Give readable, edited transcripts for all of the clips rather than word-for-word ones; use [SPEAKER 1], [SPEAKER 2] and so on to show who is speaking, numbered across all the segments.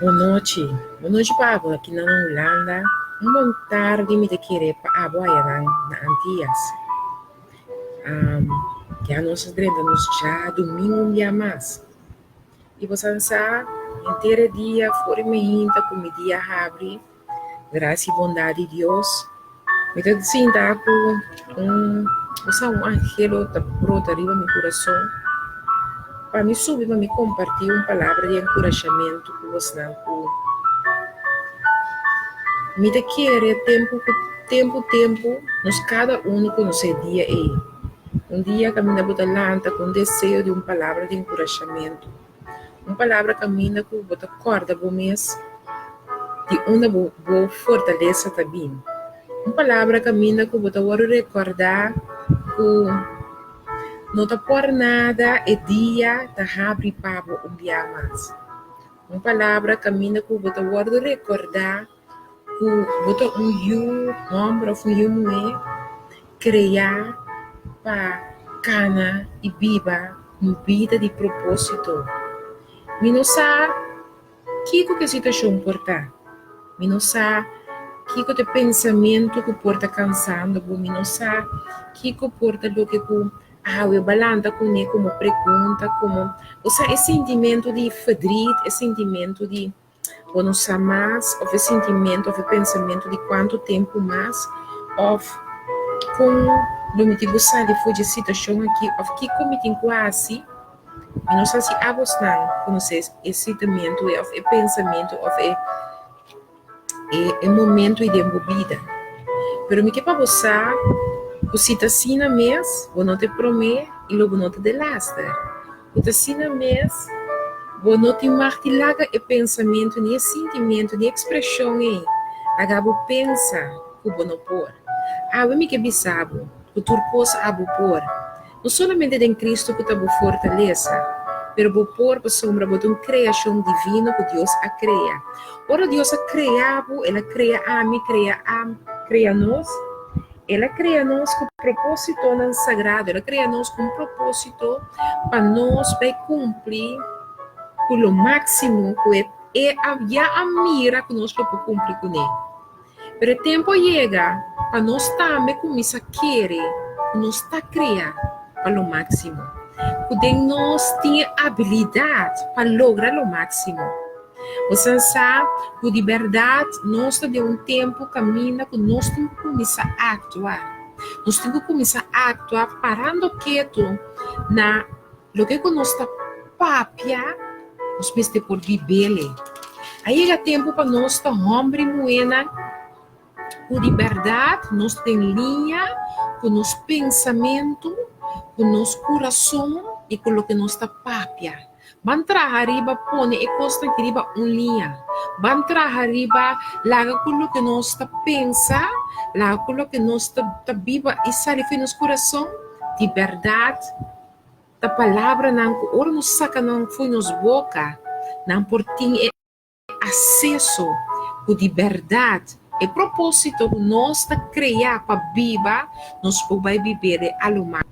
[SPEAKER 1] Bon nochi. Bon nochi pa abo aki na Hulanda. Un bon tardi mi ta kere pa abo ayanan na Antias. Ya nos a drenta nos djadumingu un bia mas. I bo san sa henter e dia for di mainta ku mi dia habri, grasia i bondat di Dios, mi ta sinta ku un osea un angelo ta brota riba mi kurason pa mi subi pa mi kompartí un palabra di enkurashamentu ku bosnan ku mi ta kere tempu ku tempu tempu nos kada unu konosé e dia ei. Un dia kaminda bo ta lanta ku un deseo di un palabra di enkurashamentu, un palabra kaminda ku bo ta kòrda bo mes di unda bo bo fortalesa ta bini, un palabra kaminda ku bo ta wòrdu rekòrdá ku no ta por nada e dia ta habri pa bo un bia mas, un palabra kaminda ku bo ta wòrdu rekòrdá ku bo ta un yu hòmber òf un yu muhé kreá pa kana i biba un bida di propósito. Mi no sa kiko ku e situashon por ta, mi no sa kiko ta e pensamentu ku por ta kansando bo, mi no sa kiko por ta loke ku awe bo a lanta kuné komo pregunta, komo, osea e sintimentu di ferdriet, e sintimentu di. Bo no sa mas of e sintimentu of e pensamentu di kuantu tempu mas of kon lo mi tin ku sali for di e situashon aki of kiko mi tin ku hasi. Mi no sa si abosnan konosé e sintimentu ei of e pensamentu of e e momentu ei den bo bida. Pero mi ke pa bo sa ku si ta asina mes bo no ta e promé i lo bo no ta delaster. Ku ta asina mes, bo no tin mag di laga e pensamentu ni e sintimentu ni e ekspreshon ei laga bo pensa ku bo no por. Awe mi ke bisa bo ku tur kos abo por, no solamente den Kristu ku ta bo fortalesa, pero bo por pasobra bo ta un kreashon divino ku Dios a krea. Ora Dios a krea bo, El a krea ami, krea am, krea nos. El a krea nos ku propósitonan sagrado. El a krea nos ku un propósito pa nos bai kumpli ku lo máksimo ku e e a ya a mira ku nos lo por kumpli kuné. Pero e tempu a yega pa nos tambe kuminsá kere ku nos ta krea pa lo máksimo, ku den nos tin e abilidat pa logra lo máksimo. Bo sa sa ku di bèrdat nos ta den un tempu kaminda ku nos tin ku kuminsá aktua. Nos tin ku kuminsá aktua parando ketu na loke ku nos ta papia, nos mester por bib'el. A yega tempu pa nos ta hòmber i muhénan ku di bèrdat nos ta den liña ku nos pensamentu, ku nos kurason i ku loke nos ta papia. Ban traha riba pone e kosnan aki riba un liña. Ban traha riba laga ku loke nos ta pensa, laga ku loke nos ta ta biba i sali for di nos kurason, di bèrdat ta palabranan ku ora nos saka nan for di nos boka, nan por tin e. Aseso ku di bèrdat e propósito ku nos ta kreá pa biba, nos por bai bib'é a lo mas.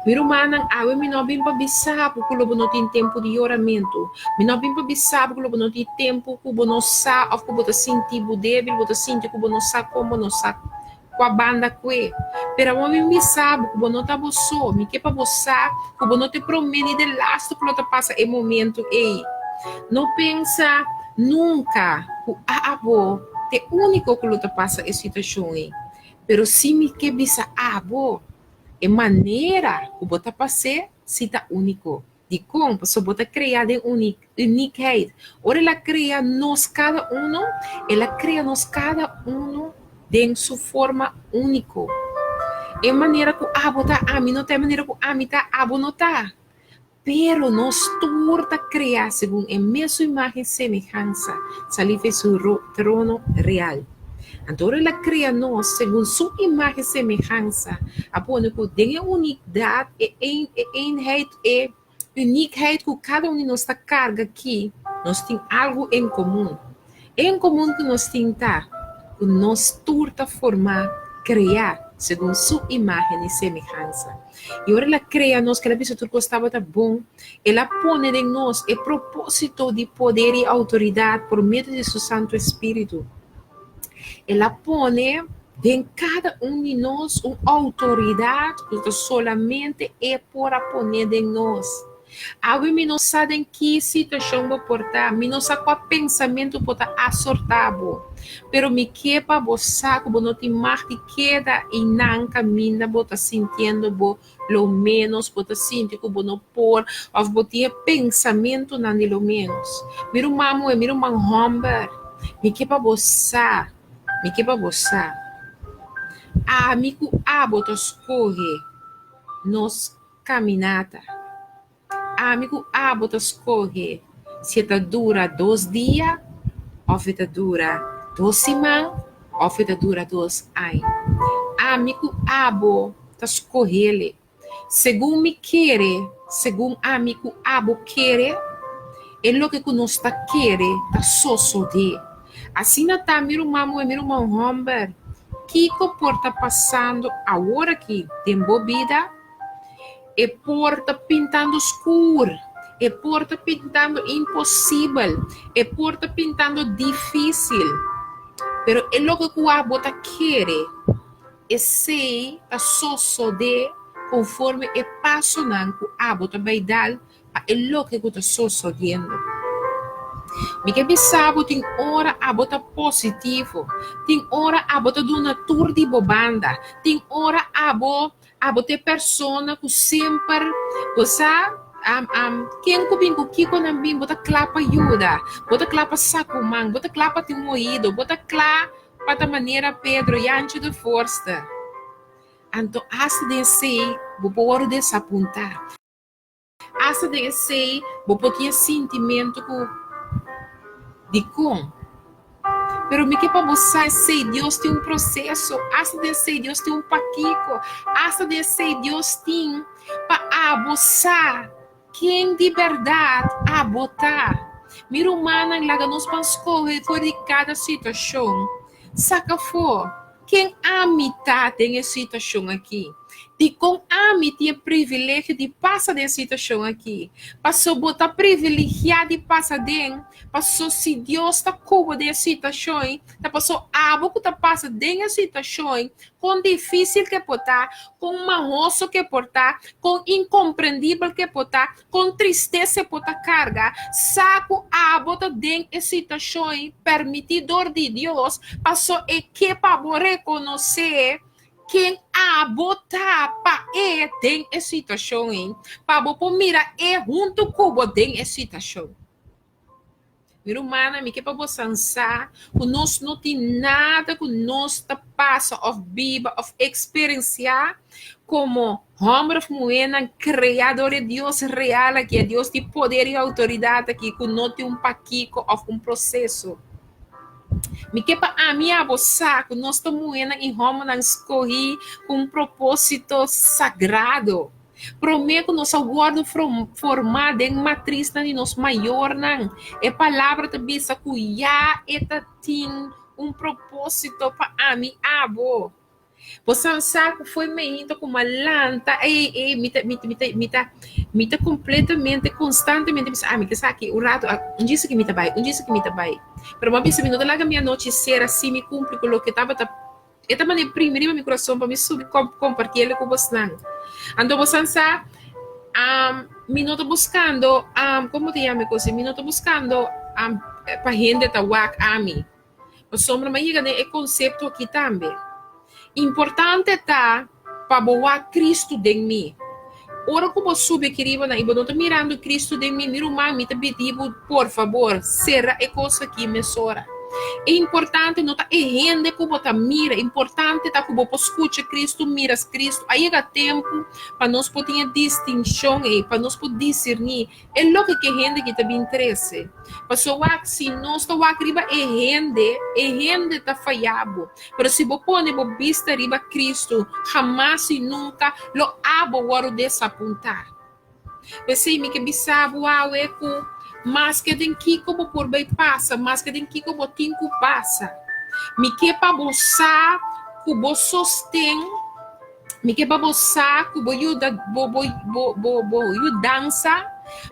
[SPEAKER 1] Mi rumannan, awe mi no a bin pa bisa bo ku lo bo no tin tempu di yoramentu. Mi no a bin pa bisa bo ku lo bo no tin tempu ku bo no sa òf ku bo ta sinti bo débil, bo ta sinti ku bo no sa kon bo no sa Kua banda kue. Pero awor mi bisa bo ku bo no ta bo so. Mi ke pa bo sa ku bo no ta e promé ni de lastu ku lo ta pasa e momentu ei. No pensa nunka ku abo ta e úniko ku lo ta pasa e situashon ei. Pero si mi ke bisa abo, e manera ku bo ta pas'é si ta úniko. Dikon? Pasobra bo ta krea den uniekheid. Ora el a krea nos kada uno, el a krea nos kada uno den su forma úniko. E manera ku abo ta, ami no ta, e manera ku ami ta, abo no ta. Pero nos tur ta krea segun e mesun imágen semehansa, salí for su trono real. Anto ora el a krea nos segun su imágen semehansa, a pone ku den e unidat, e eenheid, e uniekheid ku kada un di nos ta karga aki, nos tin algu en komun. E en komun ku nos tin ta ku nos tur ta formá, kreá. segun su imágen i semehansa. I ora el a krea nos, ku el a bisa tur kos tabata bon, el a pone den nos e propósito di poder i outoridat por medio di su Santu Espíritu. El a pone den kada un di nos un outoridat ku ta solamente e por a pone den nos. Awe mi no sa den ki situashon bo por ta, mi no sa kua pensamentu por ta asortá bo, pero mi ke pa bo sa ku bo no tin mag di keda einan kaminda bo ta sintiendo bo lo ménos, bo ta sinti ku bo no por òf bo tin e pensamentunan di lo ménos. Mi ruman muhé, mi ruman hòmber, mi ke pa bo sa, mi ke pa bo sa, ami ku abo ta skohe nos kaminata. Ami ku abo ta skohe si e ta dura dos dia òf e ta dura dos siman òf e ta dura dos aña. Ami ku abo ta skohele. Segun mi kere, segun ami ku abo kere, e loke ku nos ta kere ta sosodé. Asina ta, mi ruman muhé, mi ruman hòmber, kiko por ta pasando aworakí den bo bida? E por ta pintando skur, e por ta pintando imposibel, e por ta pintando difísil. Pero e loke ku abo ta kere, esei ta sosodé konforme e pasonan ku abo ta bai dal pa e loke ku ta sosodiendo. Mi ke bisa bo tin ora abo ta positivo, tin ora abo ta duna tur di bo banda, tin ora abo Abo ta e persona ku semper bo sa ken ku bin ku kiko nan bin, bo ta kla pa yuda, bo ta kla pa saku man, bo ta kla pa tin un oido, bo ta kla pa ta manera Pedro, Jantje de Voorste. Anto asta den esei bo por wòrdu desapuntá. Asta den esei bo por tin e sintimentu ku dikon. Pero mi ke pa bo sa esei Dios tin un proseso, asta den esei Dios tin un pakiko, asta den esei Dios tin pa abo sa ken di bèrdat abo ta. Mi rumannan laga nos ban skohe for di kada situashon. Saka afó, ken ami ta den e situashon akí? Dikon ami tin e privilegio di pasa den e situashon akí? Paso bo ta privilegiá di pasa den, paso si Dios ta ku bo den e situashon, ta paso abo ku ta pasa den e situashon, kon difísil ku e por ta, kon mahoso ku e por ta, kon inkomprendibel ku e por ta, Kon tristesa e por ta karga, sa ku abo ta den e situashon permití dor di Dios, paso e ke pa bo rekonosé ken abo ta pa e den e situashon ei, pa bo por mira e huntu ku bo den e situashon. Mi rumannan, mi ke pa bosan sa ku nos no tin nada ku nos ta pasa òf biba òf eksperensiá komo hòmber òf muhénan kreá dor e Dios real aki, e Dios di poder i outoridat aki, ku no tin un pakiko òf un proseso. Mi ke pa ami i abo sa ku nos ta muhénan i hòmbernan skohí ku un propósito sagrado. Promé ku nos a wòrdu formá den matrisnan di nos mayornan, e Palabra ta bisa ku ya e ta tin un propósito pa ami abo. Bo san sa ku fo'i meinta ku m'a lanta, ei, ei, mi ta, mi ta, mi ta, mi ta, mi ta kompletamente, konstantemente bisa, ah, mi ta sa aki un ratu, un djis aki mi ta bai, un djis aki mi ta bai. Pero bo a bisa mi no ta laga mi anochi sera sin mi kumpli ku loke tabata E ta manda e primi riba mi kurason pa mi subi komparti el ku bosnan. Anto bosan sa, mi no ta buskando, komo ta yama e kos ei? Mi no ta buskando pa hende ta wak ami. Pasobra mi a yega den e konsepto aki tambe. Importante ta pa bo wak Kristu den mi. Ora ku bo subi aki riba nan i bo no ta mirando Kristu den mi, mi ruman, mi ta pidi bo, por fabor, sera e kos aki mesora. E importante no ta e hende ku bo ta mira, e importante ta ku bo por skucha Kristu, mira Kristu. A yega tempu pa nos por tin e distinshon ei, pa nos por disirní E loke ku e hende ki ta bin trese. Paso wak, si nos ta wak riba e hende, e hende ta faya bo. Pero si bo pone bo bista riba Kristu, hamas i nunka lo abo wòrdu desapuntá. P'esei mi ke bisa bo awe ku maske den kiko bo por bai pasa, maske den kiko bo tin ku pasa, mi ke pa bo sa ku bo sosten. Mi ke pa bo sa ku bo yuda bo bo bo bo bo yudansa,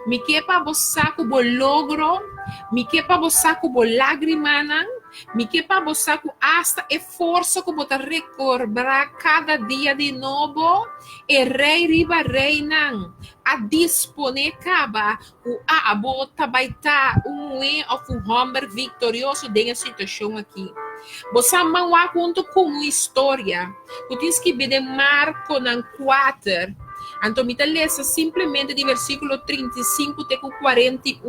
[SPEAKER 1] mi ke pa bo sa ku bo logro, mi ke pa bo sa ku bo lágrimanan, mi ke pa bo sa ku asta e forsa ku bo ta rekobrá kada dia di nobo, e Rei riba reinan a disponé kaba ku abo ta bai ta un muhé òf un hòmber viktorioso den e situashon akí. Bo sa man wak huntu ku un historia ku tin skibí den Markonan kuater. Anto mi ta lesa simplemente di versíkulo 35 te ku 41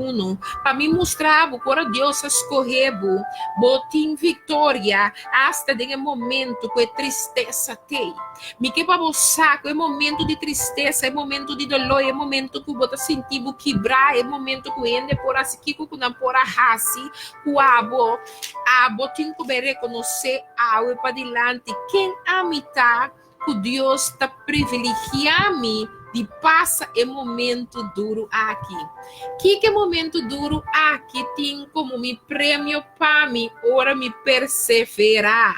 [SPEAKER 1] pa mi mustra bo ku ora Dios a skohe bo, bo tin viktoria asta den e momentu ku e tristesa t'ei. Mi ke pa bo sa ku e momentu di tristesa, e momentu di doló, e momentu ku bo ta sinti bo kibrá, e momentu ku hende por hasi kiko ku nan por a hasi ku abo, abo tin ku bai rekonosé awe padilanti ken ami ta, ku Dios ta privilegiá mi di pasa e momentu duru aki. Kiko e momentu duru aki tin komo mi premio pa mi ora mi perseverá?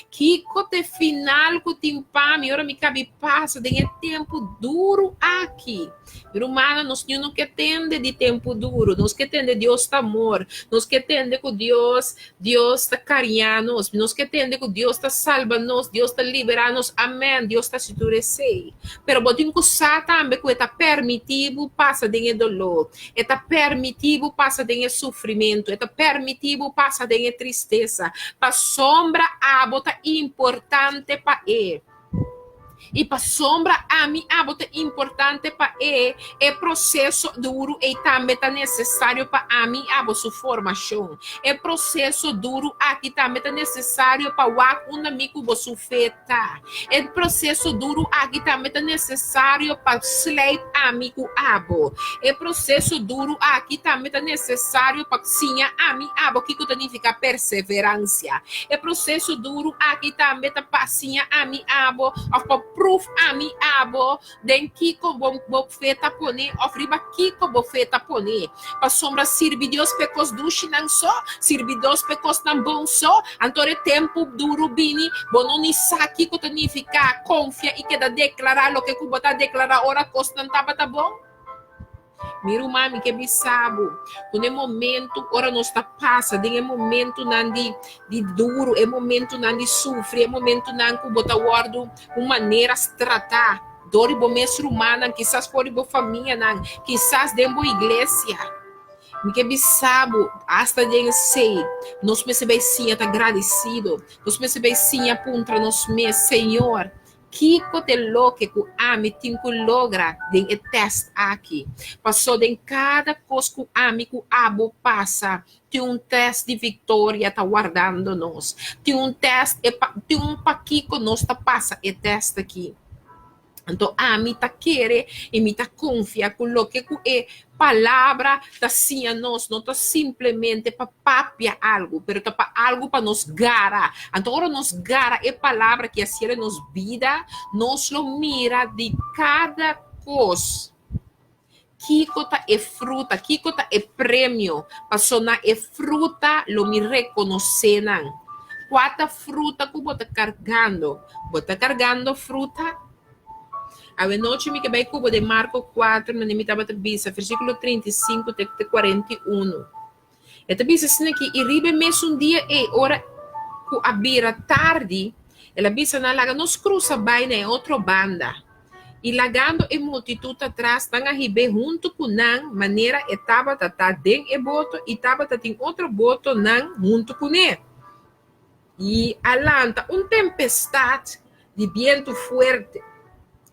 [SPEAKER 1] Kiko ta e final ku tin pa mi ora mi kabi pasa den e tempu duru aki? Mi rumannan, nos niun no ke tende di tempu duru. Nos ke tende Dios ta amor. Nos ke tende ku Dios, Dios ta kariñá nos. Nos ke tende ku Dios ta salba nos, Dios ta liberá nos. Amèn, Dios ta hasi tur esei. Pero bo tin ku sa tambe ku e ta permití bo pasa den e doló. E ta permití bo pasa den e sufrimentu. E ta permití bo pasa den e tristesa. Pasobra abo ta importante pa e. I pasobra ami abo ta importante pa e, e proseso duru ei tambe ta nesesario pa ami i abo su formashon. E proseso duru aki tambe ta nesesario pa wak unda mi ku bo su fe ta. E proseso duru aki tambe ta nesesario pa slijp ami ku abo. E proseso duru aki tambe ta nesesario pa siña ami abo kiko ta nifiká perseveransia. E proseso duru aki tambe ta pa siña ami abo òf pa pruf ami abo den kiko bo bo fe ta pone òf riba kiko bo fe ta pone. Pasobra sirbi Dios p'e kos dushinan so, sirbi Dios p'e kosnan bon so, anto ora e tempu duru bini, bo no ni sa kiko ta nifiká konfia i keda deklará loke ku bo ta deklará ora kosnan tabata bon. Mi ruman, mi ke bisa bo ku na e momentu ora nos ta pasa den e momentunan di di duru, e momentunan di sufri, e momentunan ku bo ta wòrdu un manera stratá dor di bo mes rumannan, kisas for di bo famianan, kisas den bo iglesia. Mi ke bisa bo, asta den esei, nos mester bai siña ta gradisido. Nos mester bai siña puntra nos mes, Señor, kiko ta e loke ku ami tin ku logra den e tèst aki? Pasó den kada kos ku ami ku abo pasa, Tin un test di victoria ta wardando nos. Tin un test, e pa, tin un pakiko nos ta pasa e test aki. Anto ami ta kere i mi ta konfia ku loke ku e palabra ta siña nos no ta simplemente pa papia algu, pero ta pa algu pa nos gara. Anto ora nos gara e palabra ki a siera nos bida, nos lo mira di kada kos. Kiko ta e fruta? Kiko ta e premio? Paso na e fruta lo mi rekonosé nan. Kua ta fruta ku bo ta kargando? Bo ta kargando fruta? Awenochi mi ke bai ku bo den Marko kuater, manera mi tabata bisa, versíkulo 35 te 41. E ta bisa asina ki, i riba e mesun dia ei, ora ku a bira tardi, el a bisa nan, Laga nos krusa bai na e otro banda. I lagando e multitut atras, nan a hib'é huntu ku nan manera e tabata ta den e boto, i tabata tin otro botonan huntu kuné. I a lanta un tempestat di bientu fuerte,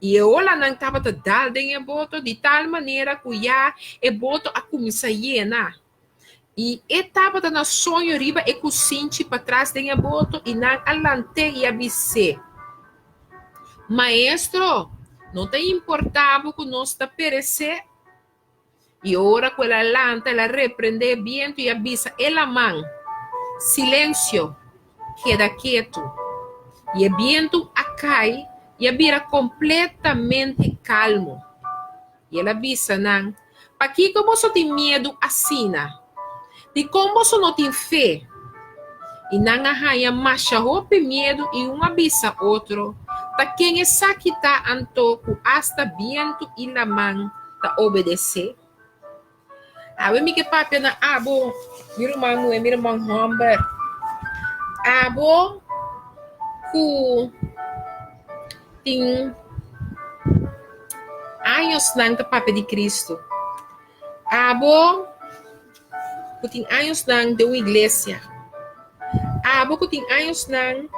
[SPEAKER 1] i e olanan tabata dal den e boto di tal manera ku ya e boto a kuminsá yena. I e tabata na soño riba e kusinchi patras den e boto, i nan a lant'é i a bis'é, Maestro, no ta importá bo ku nos ta peresé? I ora ku el a lanta, el a reprendé e bientu i a bisa e laman, Silensio! Keda ketu! I e bientu a kai i a bira kompletamente kalmu. I el a bisa nan, Pakiko boso tin miedu asina? Dikon boso no tin fe? I nan a haña masha hopi miedu i un a bisa otro, Ta ken esaki ta anto ku asta bientu i laman ta obedesé? Awe mi ke papia na abo, mi ruman muhé, mi ruman hòmber. Abo ku tin añosnan ta papia di Kristu. Abo ku tin añosnan den un iglesia. Abo ku tin añosnan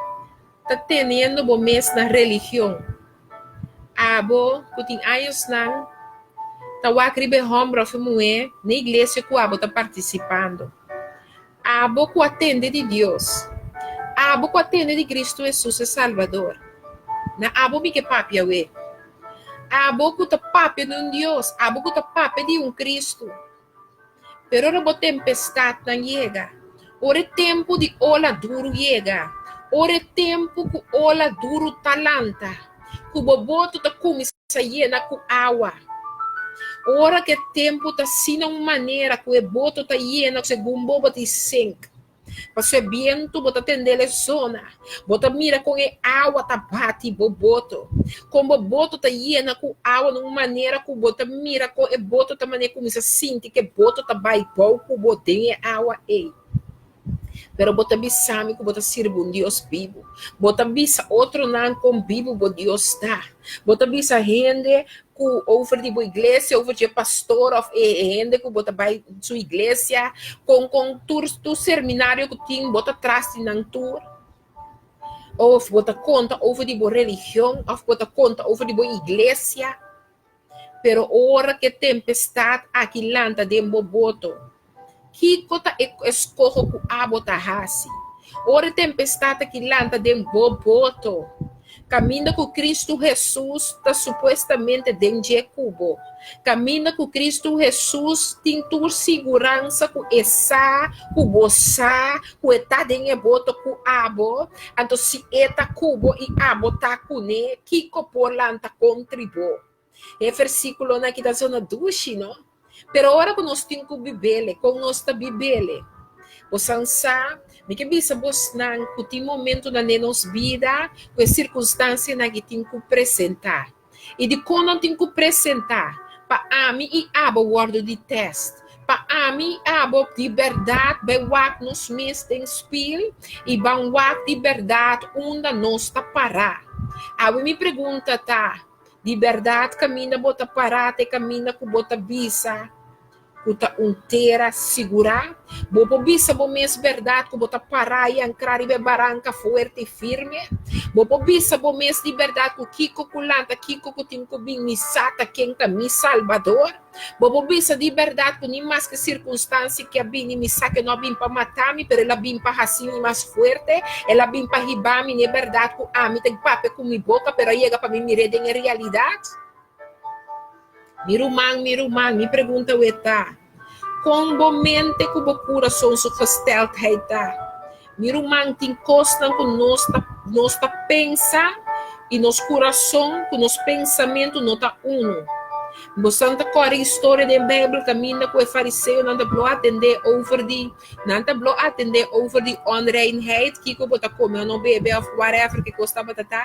[SPEAKER 1] ta teniendo bo mes na religion. Abo ku tin añosnan ta wak riba e hòmber òf e muhé na iglesia ku abo ta partisipando. Abo ku a tende di Dios. Abo ku a tende di Kristu Hesus e Salbador. Na abo mi ke papia awe. Abo ku ta papia di un Dios, abo ku ta papia di un Kristu. Pero ora bo tempestatnan yega, ora e tempu di ola duru yega, ora e tempu ku ola duru ta lanta, ku bo boto ta kuminsá yena ku awa, ora ku e tempu ta asina un manera ku e boto ta yena segun bo bo ta sink. Pasobra e bientu bo ta tendel e zona. Bo ta mira kon e awa ta bati bo boto. Kon bo boto ta yena ku awa na un manera ku bo ta mira kon e boto ta manera kuminsá sinti ku e boto ta bai bou ku bo den e awa ei. Pero bo ta bisa mi ku bo ta sirbi un Dios bibu. Bo ta bisa otronan kon bibu bo Dios ta. Bo ta bisa hende ku over di bo iglesia, over dje pastor of e hende ku bo ta bai su iglesia, kon kon tur tur serminario ku tin bo ta tras di nan tur. Of bo ta konta over di bo religion of bo ta konta over di bo iglesia. Pero ora ku e tempestat aki lanta den bo boto, Kiko ta e eskoho ku abo ta hasi? Ora e tempestat aki lanta den bo boto, kaminda ku Kristu Hesus ta supuestamente den dje ku bo, kaminda ku Kristu Hesus tin tur siguransa ku e sa ku bo sa ku e ta den e boto ku abo, anto si e ta ku bo i abo ta kuné, kiko por lanta kontri bo? E versíkulonan aki ta zona dushi, no? Pero ora ku nos tin ku bibele, kon nos ta bibele? Bosan sa, mi ke bisa bosnan ku tin momentunan den nos bida ku e sirkunstansianan aki tin ku presentá. I dikon nan tin ku presentá? Pa ami i abo wòrdu di tèst. Pa ami i abo di bèrdat bai wak nos mes den spil i ban wak di bèrdat unda nos ta pará. Awe mi pregunta ta, Di bèrdat kaminda bo ta pará ta e kaminda ku bo ta bisa ku ta un tera sigurá? Bo por bisa bo mes bèrdat ku bo ta pará i ankrá riba e baranka fuerte i firme? Bo por bisa bo mes di bèrdat ku kiko ku lanta, kiko ku tin ku bin, mi sa ta ken ta mi Salbador? Bo por bisa di bèrdat ku ni maske sirkunstansia ke a bini, mi sa ke no a bin pa mata mi, pero el a bin pa hasi mi mas fuerte, el a bin pa hiba mi n'e bèrdat ku ami ta papia ku mi boka, pero a yega pa mi mir'é den e realidat? Mi ruman, mi ruman, mi pregunta awe ta, Kon bo mente ku bo kurason su gesteldheid ta? Mi ruman, tin kosnan ku nos ta nos ta pensa i nos kurason ku nos pensamentu no ta unu. Bosan ta kòrda historia den Beibel kaminda ku e fariseonan ta blo atendé over di nan ta blo atendé over di onreinheid, kiko bo ta kome o no bebe òf whatever ke kos tabata ta?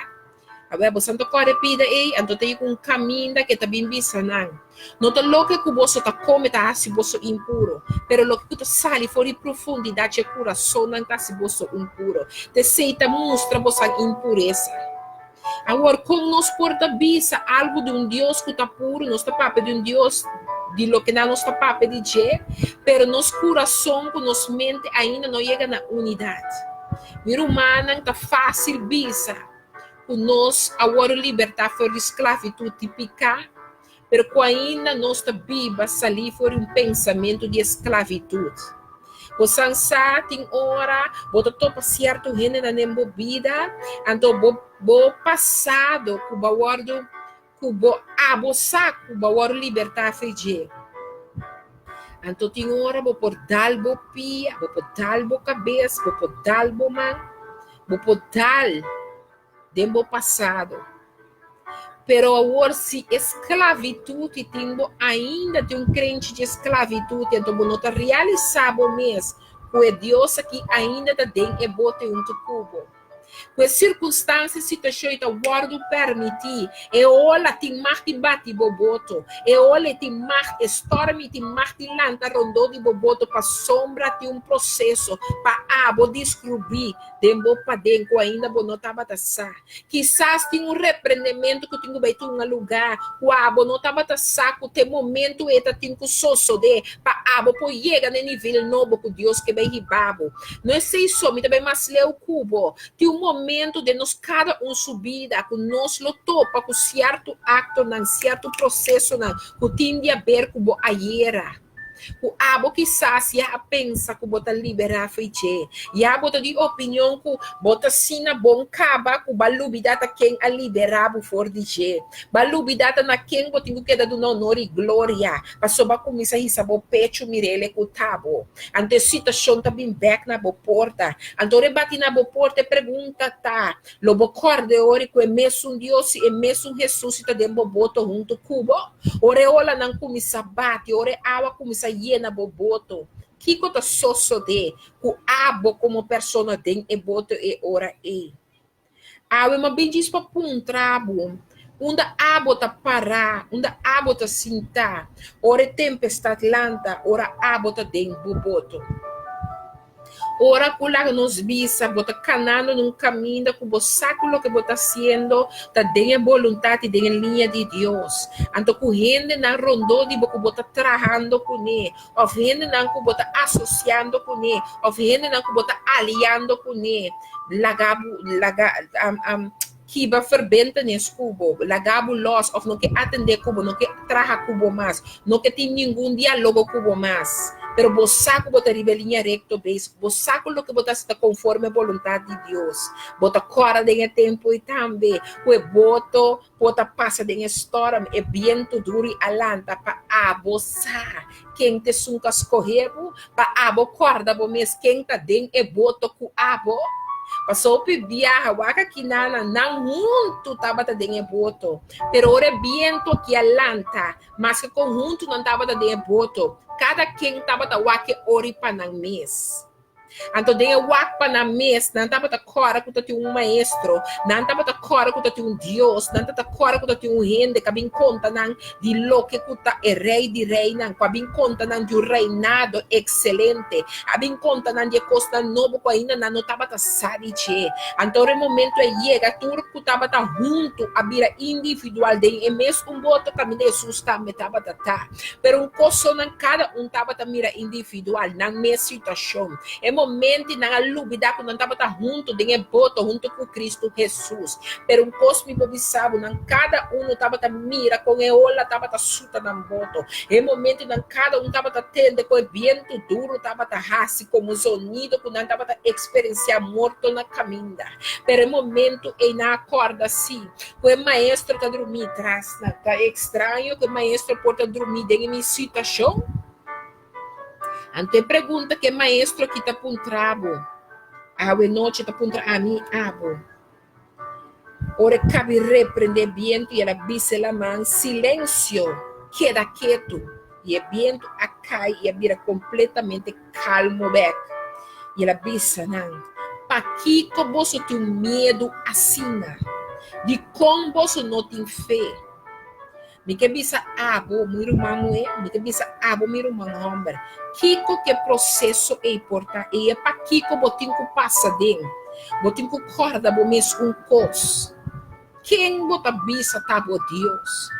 [SPEAKER 1] Awor boso ta kore pida ei, anto ta yega un kaminda ke ta bin bisa nan, No ta loke ku boso ta kome ta hasi boso impuro, pero loke ku ta sali for di profundidat dje kurasonnan ta hasi boso impuro. T'esei ta mustra bosan impuresa. Awor, kon nos por ta bisa algu di un Dios ku ta puru? Nos ta papia di un Dios di loke nan nos ta papia di dje, pero nos kurason ku nos mente ainda no yega na unidat. Mi rumannan, ta fásil bisa ku nos a wòrdu libertá for di sklavitut di piká, pero ku ainda nos ta biba salí for di un pensamentu di esklavitut. Bo san sa tin ora bo ta topa sierto hendenan den bo bida, anto bo bo pasado ku bo a wòrdu ku bo abo sa ku bo a wòrdu libertá for dje. Anto tin ora bo por dal bo pia, bo por dal bo kabes, bo por dal bo man, bo por dal den bo pasado. Pero awor si e sklavitut i tin bo ainda tin un krenchi di e sklavitut, anto bo no ta realisá bo mes ku e Dios aki ainda ta den e bote huntu ku bo. Ku e sirkunstansia i situashon ei ta wòrdu pèrmití, e ola tin mag di bati bo boto. E ola ei tin mag, e stòrm ei tin mag di lanta rondó di bo boto pasobra tin un proseso pa abo deskrubí den bo paden ku ainda bo no tabata sa. Kisas tin un reprendementu ku tin ku bai tuma lugá ku abo no tabata sa ku te momentu ei ta tin ku sosodé pa abo por yega na e nivel nobo ku Dios ke bai hiba bo. No esei so, mi ta bai mas leu ku bo. Tin un momentu den nos kada un su bida ku nos lo topa ku sierto aktonan, sierto prosesonan ku tin di aber ku bo ayera. Ku abo kisas ya a pensa ku bo ta liberá fo'i dje. Ya bo ta di opinion ku bo ta asina bon kaba ku bo a lubidá ta ken a liberá bo for di dje. Bo a lubidá ta na ken bo tin ku keda duna onor i gloria, pasobra bo a kuminsá hisa bo pechu mir'el ku ta bo. Anto e situashon ta bin bèk na bo porta. Anto ora e bati na bo porta e pregunta ta, Lo bo kòrda e ora ku e mesun Dios i e mesun Hesus ta den bo boto huntu ku bo? Ora e olanan kuminsá bati, ora e awa kuminsá yena bo boto, kiko ta sosodé ku abo komo persona den e boto e ora ei? Awe m'a bin djis pa puntra bo, unda abo ta pará, unda abo ta sintá ora e tempestat lanta, ora abo ta den bo boto? Ora ku laga nos bisa bo ta kanando na un kaminda ku bo sa ku loke bo ta hasiendo ta den e boluntat i den e liña di Dios. Anto ku hendenan rondó di bo ku bo ta trahando kuné, òf hendenan ku bo ta asosiando kuné, òf hendenan ku bo ta aliando kuné, laga bo laga kiba ferbentenis ku bo, laga bo lòs òf no ke atendé ku bo, no ke traha ku bo mas, no ke tin ningun dialogo ku bo mas. Pero bo sa ku bo ta riba e liña rekto bezig, bo sa ku loke bo ta hasi ta konforme boluntat di Dios. Bo ta kòrda den e tempu ei tambe ku e boto por ta pasa den e stòrm, e bientu duru i a lanta pa abo sa ken ta esun ku a skohe bo, pa abo kòrda bo mes ken ta den e boto ku abo. Pasobra hopi biaha wak aki nana nan huntu tabata den e boto, pero ora e bientu aki a lanta, maske kon huntu nan tabata den e boto, kada ken tabata wak e ori pa nan mes. Anto den e wak pa nan mes, nan tabata kòrda ku ta tin un maestro, nan tabata kòrda ku ta tin un Dios, nan tabata kòrda ku ta tin un hende ku a bin konta nan di loke ku ta e Rei di reinan, ku a bin konta nan di un reinado ekselente, a bin konta nan di e kosnan nobo ku ainda nan no tabata sa di dje. Anto ora e momento a yega, tur ku tabata huntu a bira individual den e mes un boto kaminda Hesus tambe tabata ta. Pero un kos so nan kada un tabata mira individual, nan mes situashon. E momento nan a lubida ku nan tabata huntu den e boto huntu ku Kristu Hesus. Pero un kos mi por bisa bo, nan kada unu tabata mira kon e ola tabata suta nan boto. E momento nan kada un tabata tende kon e bientu duru tabata hasi komo zonido ku nan tabata eksperensiá morto na kaminda. Pero e momento ei nan a kòrda si ku e maestro ta drumí tras nan. Ta ekstraño ku e maestro por ta drumí den e mi situashon? Anto e pregunta ku e maestro aki ta puntra bo awe nochi ta puntra ami i abo. Ora e kabi reprendé e bientu i el a bisa e laman, Silensio! Keda ketu! I e bientu a kai i a bira kompletamente kalmu bèk. I el a bisa nan, Pakiko boso tin un miedu asina? Dikon boso no tin fe? Mi ke bisa abo, mi ruman muhé, mi ke bisa abo, mi ruman hòmber, kiko ku e proseso ei por ta i e pakiko bo tin ku pasa den. Bo tin ku kòrda bo mes un kos. Ken bo ta bisa ta bo Dios?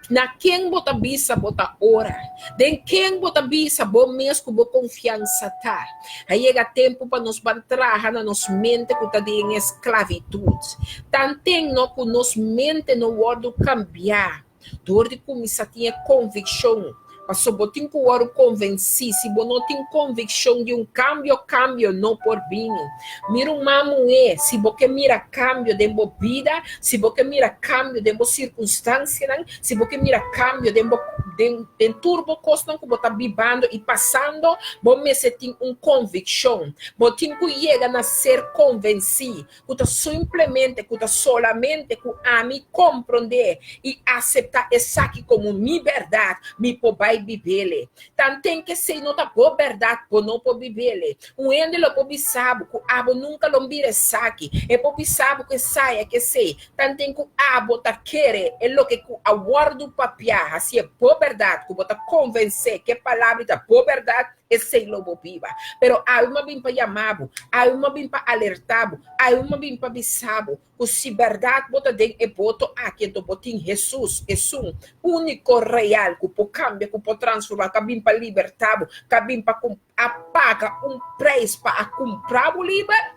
[SPEAKER 1] Na ken bo ta bisa bo ta ora? Den ken bo ta bisa bo mes ku bo konfiansa ta? A yega tempu pa nos ban traha na nos mente ku ta den esklabitut. Tanten no ku nos mente no wòrdu kambiá dor di kuminsá tin e konvikshon. Pasobra bo tin ku wòrdu konvensí. Si bo no tin konvikshon di un kambio, kambio no por bini. Mi ruman muhé, si bo ke mira kambio den bo bida, si bo ke mira kambio den bo sirkunstansianan, si bo ke mira kambio den bo den den tur bo kosnan ku bo ta bibando i pasando, bo mester tin un konvikshon. Bo tin ku yega na ser konvensí ku ta simplemente, ku ta solamente ku ami komprondé i aseptá esaki komo mi bèrdat, mi por bai. bai bib'ele. Tanten ku esei no ta bo bèrdat, bo no por bib'ele. Un hende lo por bisa bo ku abo nunka lo bira esaki, e por bisa bo ku esaya, ku esei. Tanten ku abo ta kere e loke ku a wòrdu papiá, hasié bo bèrdat, ku bo ta konvensé ku e palabra ta bo bèrdat, esei lo bo biba. Pero awe mi a bin pa yama bo, awe mi a bin pa alertá bo, awe mi a bin pa bisa bo, ku si bèrdat bo ta den e boto aki anto bo tin Hesus, esun úniko real ku por kambia, ku por transformá, ku a bin pa libertá bo, ku a bin pa a paga un preis pa a kumpra bo liber.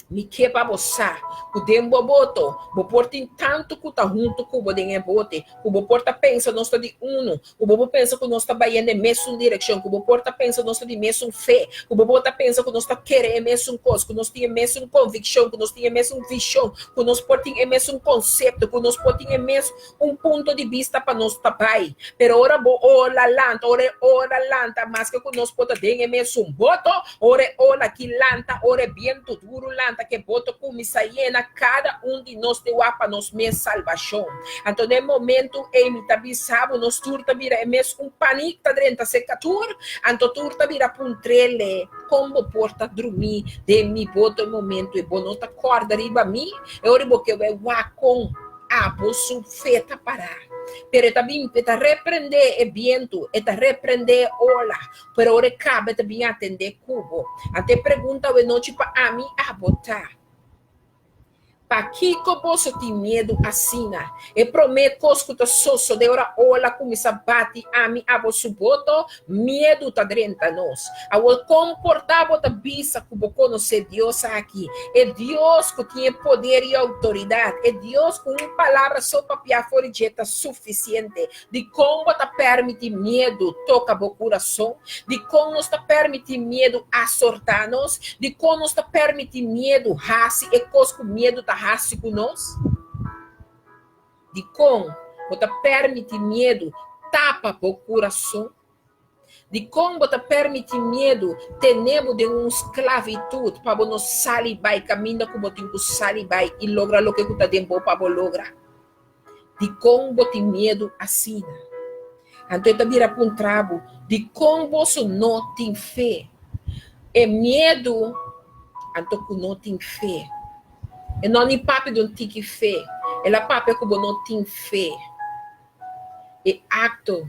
[SPEAKER 1] Mi ke pa bo sa ku den bo boto bo por tin tantu ku ta huntu ku bo den e bote, ku bo por ta pensa nos ta di unu, ku bo por pensa ku nos ta bayendo e mesun direkshon, ku bo por ta pensa nos ta di mesun fe, ku bo por ta pensa ku nos ta kere e mesun kos, ku nos tin e mesun konvikshon, ku nos tin e mesun vishon, ku nos por tin e mesun konsepto, ku nos por tin e mes un punto di bista pa nos ta bai. Pero ora bo ola lanta, ora e ola lanta, maske ku nos por ta den e mesun boto, Ora e ola ki lanta, ora e bientu duru lanta, ku e boto kuminsá yena, kada un di nos te wak pa nos mes salbashon. Anto na e momentu ei mi ta bisa bo, nos tur ta bira e mes un panik ta drenta serka tur, anto tur ta bira puntr'el, Kon bo por ta drumí den mi boto e momentu ei? Bo no ta kòrda riba mi? E ora bo ke wak wak kon abo su fe ta pará. Pero e ta bin, e ta reprendé e bientu, e ta reprendé e ola, Pero ora e kaba e ta bin atendé ku bo. Anto e pregunta awe nochi pa ami, abo ta, Pakiko boso tin miedu asina? E promé kos ku ta sosodé ora ola kuminsá bati ami, abo su boto, miedu ta drenta nos. Awor kon por ta bo ta bisa ku bo konosé Dios aki, e Dios ku tin e poder i outoridat, e Dios ku un palabra so papiá for di dje ta sufisiente? Dikon bo ta pèrmití miedu toka bo kurason? Dikon nos ta pèrmití miedu asortá nos? Dikon nos ta pèrmití miedu hasi e kos ku miedu ta hasi ku nos? Dikon bo ta pèrmití miedu tapa bo kurason? Dikon bo ta pèrmití miedu tene bo den un sklavitut pa bo no sali bai kaminda ku bo tin ku sali bai i logra loke ku ta den bo pa bo logra? Dikon bo tin miedu asina? Anto e ta bira puntra bo, Dikon boso no tin fe? E miedu anto ku no tin fe. E no ni papia di un tiki fe, el a papia ku bo no tin fe. E akto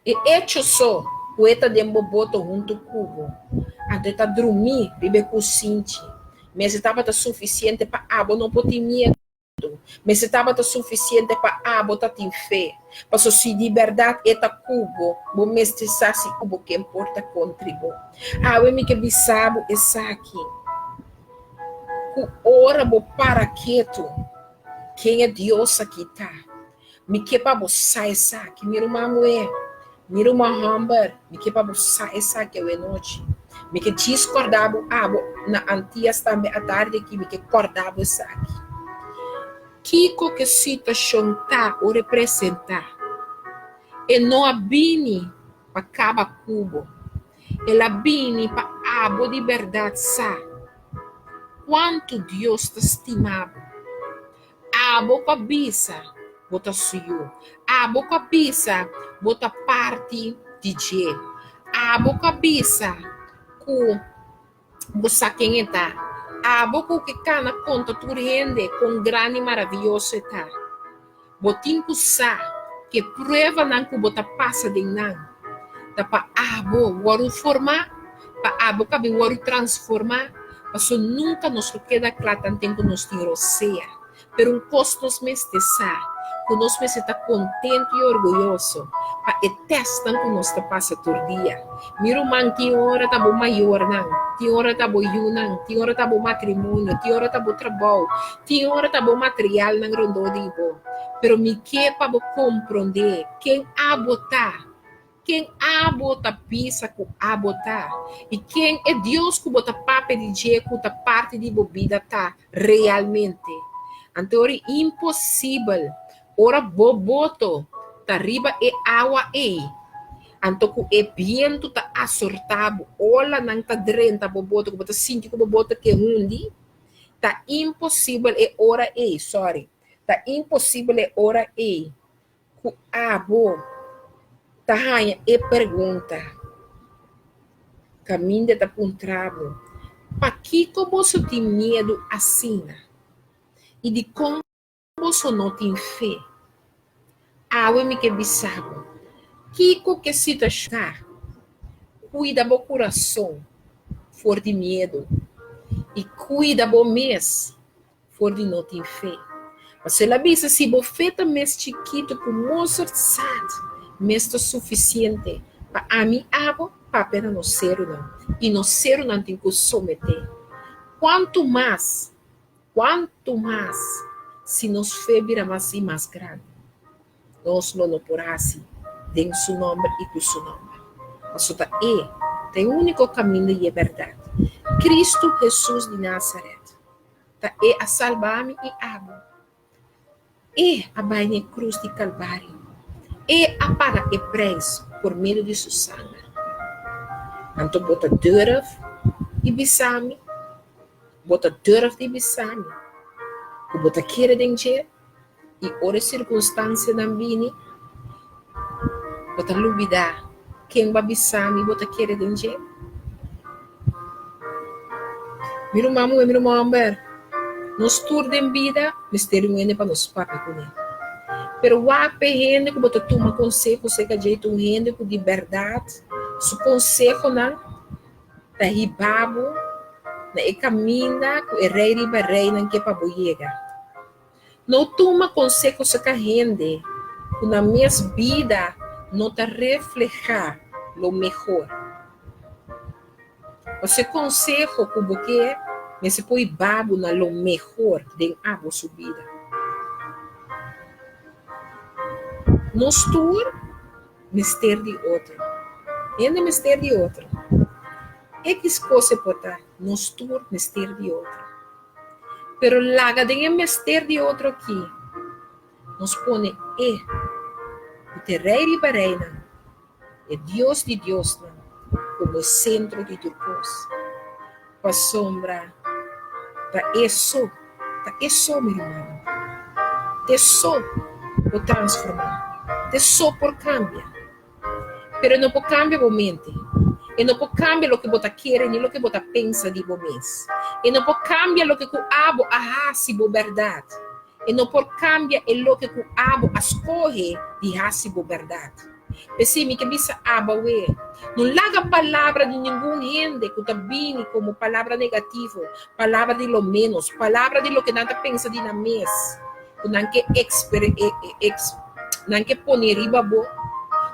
[SPEAKER 1] E echo so ku e ta den bo boto huntu ku bo, anto e ta drumí riba e kusinchi, mester tabata sufisiente pa abo no por tin miedu, mester tabata sufisiente pa abo ta tin fe. Paso si di bèrdat e ta ku bo, bo mester sa si ku bo ken por ta kontri bo. Awe mi ke bisa bo esaki, ku ora bo para ketu, ken e Dios aki ta? Mi ke pa bo sa esaki, mi ruman muhé, mi ruman hòmber, mi ke pa bo sa esaki awe nochi. Mi ke djis kòrda bo abo na Antias tambe atardi aki, mi ke kòrda bo esaki. Kiko ke situashon ta o representá? E no a bini pa kaba ku bo, el a bini pa abo di bèrdat sa kuantu Dios ta stima bo. Abo ku a bisa bo ta su yu. Abo ku a bisa bo ta parti di dje. Abo ku a bisa ku bo sa ken e ta. Abo ku ke kana konta tur hende kon grandi i maravioso e ta. Bo tin ku sa ku e pruebanan ku bo ta pasa den nan ta pa abo wòrdu formá, pa abo kabe wòrdu transformá, pasobra nunka nos lo keda kla tanten ku nos tin rosea. Pero un kos nos mester sa, ku nos mester ta kontentu i orguyoso pa e tèstnan ku nos ta pasa tur dia. Mi ruman, tin ora ta bo mayornan, tin ora ta bo yunan, tin ora ta bo matrimonio, tin ora ta bo trabou, tin ora ta bo materialnan rondó di bo. Pero mi ke pa bo komprondé ken abo ta. Ken abo ta bisa ku abo ta? I ken e Dios ku bo ta papia di dje ku ta parti di bo bida ta realmente? Anto ora imposibel ora bo boto ta riba e awa ei, anto ku e bientu ta asortá bo, olanan ta drenta bo boto ku bo ta sinti ku bo boto ke hundi, ta imposibel e ora ei, sorry, ta imposibel e ora ei ku abo. ta haña e pregunta kaminda ta puntra bo, Pakiko boso tin miedu asina? I dikon boso no tin fe? Awe mi ke bisa bo, kiko ke situashon ta, kuida bo kurason for di miedu i kuida bo mes for di no tin fe. Pasobra el a bisa, si bo fe ta mes chikitu ku mosterd saad, mes ta sufisiente pa ami abo papia na nos serunan, i nos serunan tin ku someté. Kuantu mas, kuantu mas si nos fe bira mas i mas grandi, nos lo no por hasi den su nòmber i ku su nòmber. Pasobra ta e ta e úniko kaminda i e bèrdat, Kristu Hesus di Nazaret. Ta E a salba mi i abo. E a bai na e krus di Kalvario. E a paga e preis por medio di Su sanger. Anto bo ta durf di bisa mi, bo ta durf di bisa mi ku bo ta kere den dje i ora e sirkunstansianan bini, bo ta lubidá ken bo a bisa mi bo ta kere den dje? Mi ruman muhé, mi ruman hòmber, nos tur den bida mester di un hende pa nos papia kuné. Pero wak pa e hende ku bo ta tuma konseho serka dje ta un hende ku di bèrdat su konsehonan ta hiba bo na e kaminda ku e rei riba reinan ke pa bo yega. No tuma konseho serka hende ku nan mes bida no ta reflehá lo mehor. Pasobra e konseho ku bo ke mester por hiba bo na lo mehor den abo su bida. Nos tur mester di otro. Hende mester di otro. Ekis kos e por ta, nos tur mester di otro. Pero laga den e mester di otro aki, nos pone E, ku ta e Rei riba reinan, e Dios di diosnan, komo e sentro di tur kos. Pasobra ta E so, ta E so, mi rumannan, ta E so por transformá, ta E so por kambia. Pero e no por kambia bo mente. E no por kambia loke bo ta kere ni loke bo ta pensa di bo mes. E no por kambia loke ku abo a hasi bo bèrdat. E no por kambia e loke ku abo a skohe di hasi bo bèrdat. P'esei mi ke bisa abo awe, no laga palabra di ningun hende ku ta bini komo palabra negativo, palabra di lo ménos, palabra di loke nan ta pensa di nan mes, ku nan ke nan ke pone riba bo.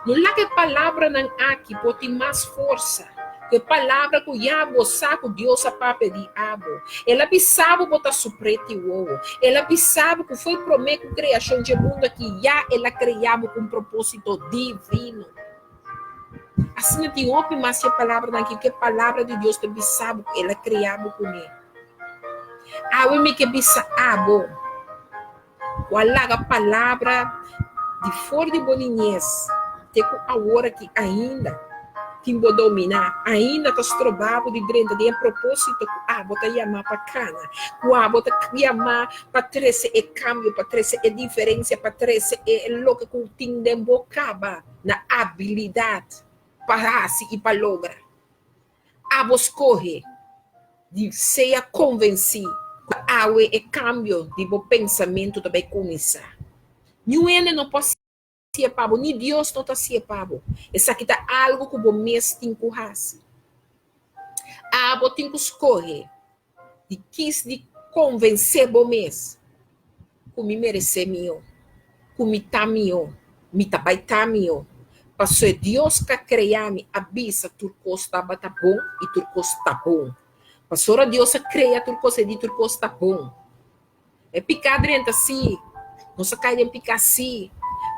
[SPEAKER 1] No laga e palabranan aki por tin mas forsa ku e palabra ku ya bo sa ku Dios a papia di abo. El a bisa bo bo ta su preti wowo. El a bisa bo ku fo'i promé ku kreashon dje mundu aki ya el a krea bo ku un propósito divino. Asina tin hopi mas dje palabranan aki ku e palabra di Dios ta bisa bo ku el a krea bo kuné. Awe mi ke bisa abo ku a laga palabra di for di bo niñes te ku awor aki ainda tin bo dominá, ainda ta stroba bo di drenta den e propósito ku abo ta yamá pa kana, ku abo ta yamá pa trese e kambio, pa trese e diferensia, pa trese e loke ku tin den bo kaba na abilidat pa hasi i pa logra. Abo skohe di sea konvensí ku awe e kambio di bo pensamentu ta bai kuminsá. Niun hende no por hasié pa bo, ni Dios no ta hasié pa bo. Esaki ta algu ku bo mes tin ku hasi. Abo tin ku skohe di kis di konvensé bo mes ku mi meresé mihó, ku mi ta mihó, mi ta bai ta mihó. Pasobra e Dios ku a krea mi a bisa tur kos tabata bon i tur kos ta bon. Pasobra Dios a krea tur kos, e di tur kos ta bon. E piká drenta sí, nos a kai den piká sí,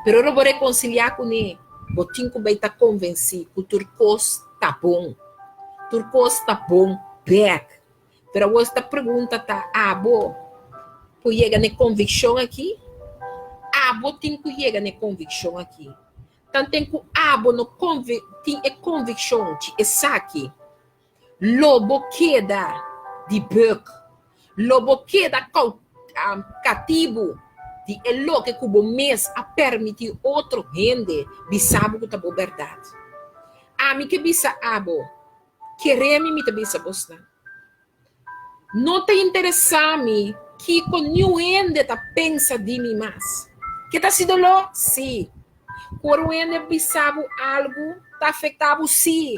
[SPEAKER 1] pero ora bo rekonsiliá kuné, bo tin ku bai ta konvensí ku tur kos ta bon. Tur kos ta bon bèk. Pero awor esta pregunta ta, Abo por yega na e konvikshon akí? Abo tin ku yega na e konvikshon akí. Tanten ku abo no tin e konvikshon di esaki, Lo bo keda di buk. Lo bo keda katibu. di e loke ku bo mes a permití otro hende bisa bo ku ta bo bèrdat. Ami ke bisa abo, kere mi, mi ta bisa bosnan. No ta interesá mi kiko niun hende ta pensa di mi mas. Ke ta hasi doló? Sí. Ku ora un hende bisa bo algu, ta afektá bo? Sí.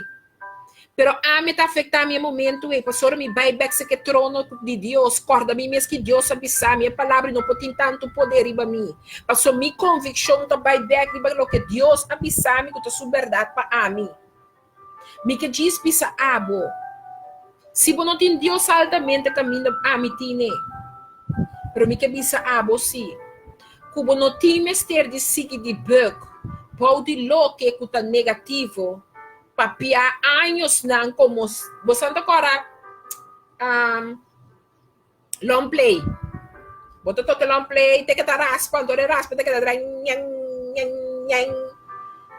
[SPEAKER 1] Pero ami ta afektá mi e momentu ei, pasobra mi bai bèk serka e trono di Dios, kòrda mi mes ki Dios a bisa mi, e palabra no por tin tantu poder riba mi, pasobra mi konvikshon ta bai bèk riba loke Dios a bisa mi ku ta su bèrdat pa ami. Mi ke djis bisa abo, si bo no tin Dios altamente kaminda ami tine. Pero mi ke bisa abo si, ku bo no tin mester di sigui di buk bou di loke ku ta negativo, papia añosnan komo bosan ta kòrda long play. Bo ta toka long play te ke ta raspa, anto ora e raspa te keda drai ñan ñan ñan.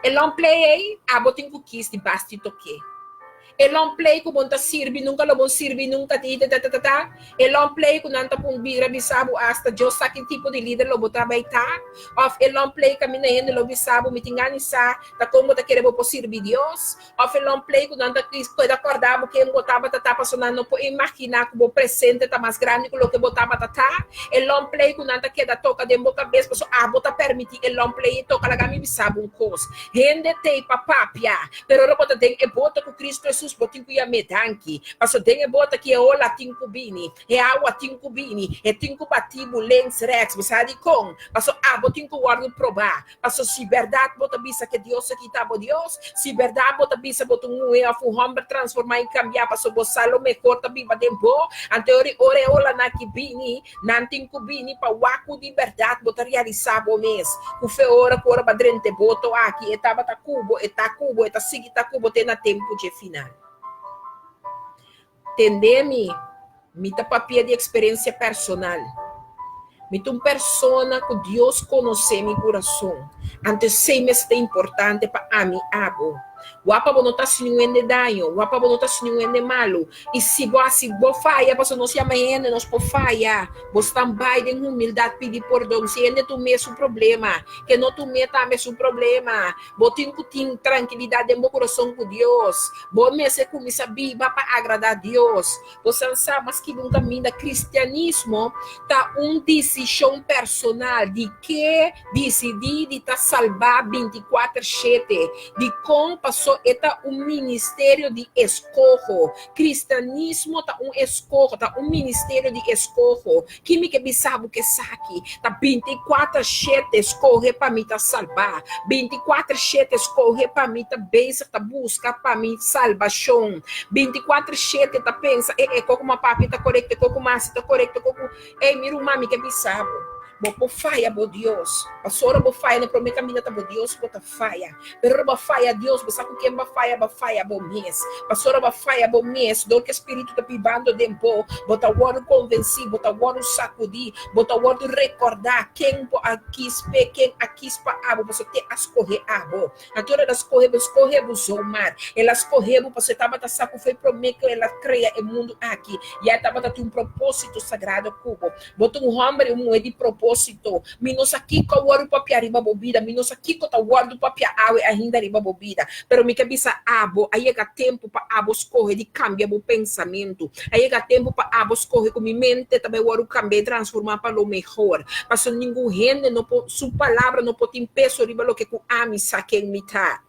[SPEAKER 1] E long play ei abo tin ku kis di basti tok'é. E long play ku bon ta sirbi nunka lo bon sirbi nunka ti tatatatata. E long play ku nan ta pun bira bisa bo asta Dios sa ki tipo di lider lo bo ta bai ta. Òf e long play kaminda hende lo bisa bo mi tin gana di sa ta kon bo ta kere bo por sirbi Dios. Òf e long play ku nan ta keda kòrda bo ken bo tabata ta pasobra nan no por imaginá ku bo presente ta mas grandi ku loke bo tabata ta. E long play ku nan ta keda toka den bo kabes pasobra abo ta permití e long play ei toka. Laga mi bisa bo un kos, hende t'ei pa papia, pero ora bo ta den e boto ku Kristu Hesus bo tin ku yam'é danki, pasobra den e boto aki e ola tin ku bini, e awa tin ku bini, e tin ku bati bo links rèks. Bo sa dikon? Pasobra abo tin ku wòrdu probá. Paso si bèrdat bo ta bisa ke Dios aki ta bo Dios, si bèrdat bo ta bisa bo ta un muhé òf un hòmber transformá i kambiá paso bo sa lo mehor ta biba den bo, anto ora ora e olanan aki bini, nan tin ku bini pa wak ku di bèrdat bo ta realisá bo mes ku fe ora ku ora bo a drenta e boto aki e tabata ku bo, e ta ku bo, e ta sigui ta ku bo te na tempu dje final. Tende mi, mi ta papia di eksperensia personal. Mi ta un persona ku Dios konosé mi kurason, anto esei mester ta importante pa ami abo. Wak pa bo no ta hasi niun hende daño, wak pa bo no ta hasi niun hende malu. I si bo hasi, bo faya, pasobra nos yama hende, nos por faya. Bo stan bai den humildat pidi pordon. Si hende tum'é su problema, ke no tum'é tambe su problema. Bo tin ku tin trankilidat den bo kurason ku Dios. Bo mester kuminsá biba pa agradá Dios. Bo san sa mas ki un kaminda kristianismo ta un disishon personal di ke disidí di ta salbá bintikuater shete. Dikon? Pasó e ta un ministerio di eskoho. Kristianismo ta un eskoho, ta un ministerio di eskoho. Ki mi ke bisa bo k'esaki ta 24 shete skohe pa mi ta salbá, 24 shete skohe pa mi ta bezig ta buska pa mi salbashon, 24 shete ta pensa e e koko ma papia ta korekto, e koko ma hasi ta korekto, koko ey mi ruman mi ke bisa bo, bo por faya bo Dios, pasobra bo faya na prome kaminda ta bo Dios bo ta faya. Pero ora bo a faya Dios, bo sa ku ken bo a faya? Bo a faya bo mes. Pasobra bo a faya bo mes, dor ku e Spiritu ta bibando den bo, bo ta wòrdu konvensí, bo ta wòrdu sakudí, bo ta wòrdu rekordá ken bo a kis p'e, ken a kis pa abo, pasobra te a skohe abo. Anto ora el a skohe bo, el skohe bo zomaar. El a skohe bo pasobra e tabata sa ku fo'i promé ku el a krea e mundu aki, ya e tabata tin un propósito sagrado ku bo. Bo ta un hòmber i un muhé di propósito. Mi no sa kiko a wòrdu papia riba bo bida, mi no sa kiko ta wòrdu papia awe ainda riba bo bida, pero mi ke bisa abo, a yega tempu pa abo skohe di kambia bo pensamentu. A yega tempu pa abo skohe ku mi mente ta bai wòrdu kambia i transformá pa lo mehor. Pasobra ningun hende no por, su palabra no por tin peso riba loke ku ami sa ken mi ta.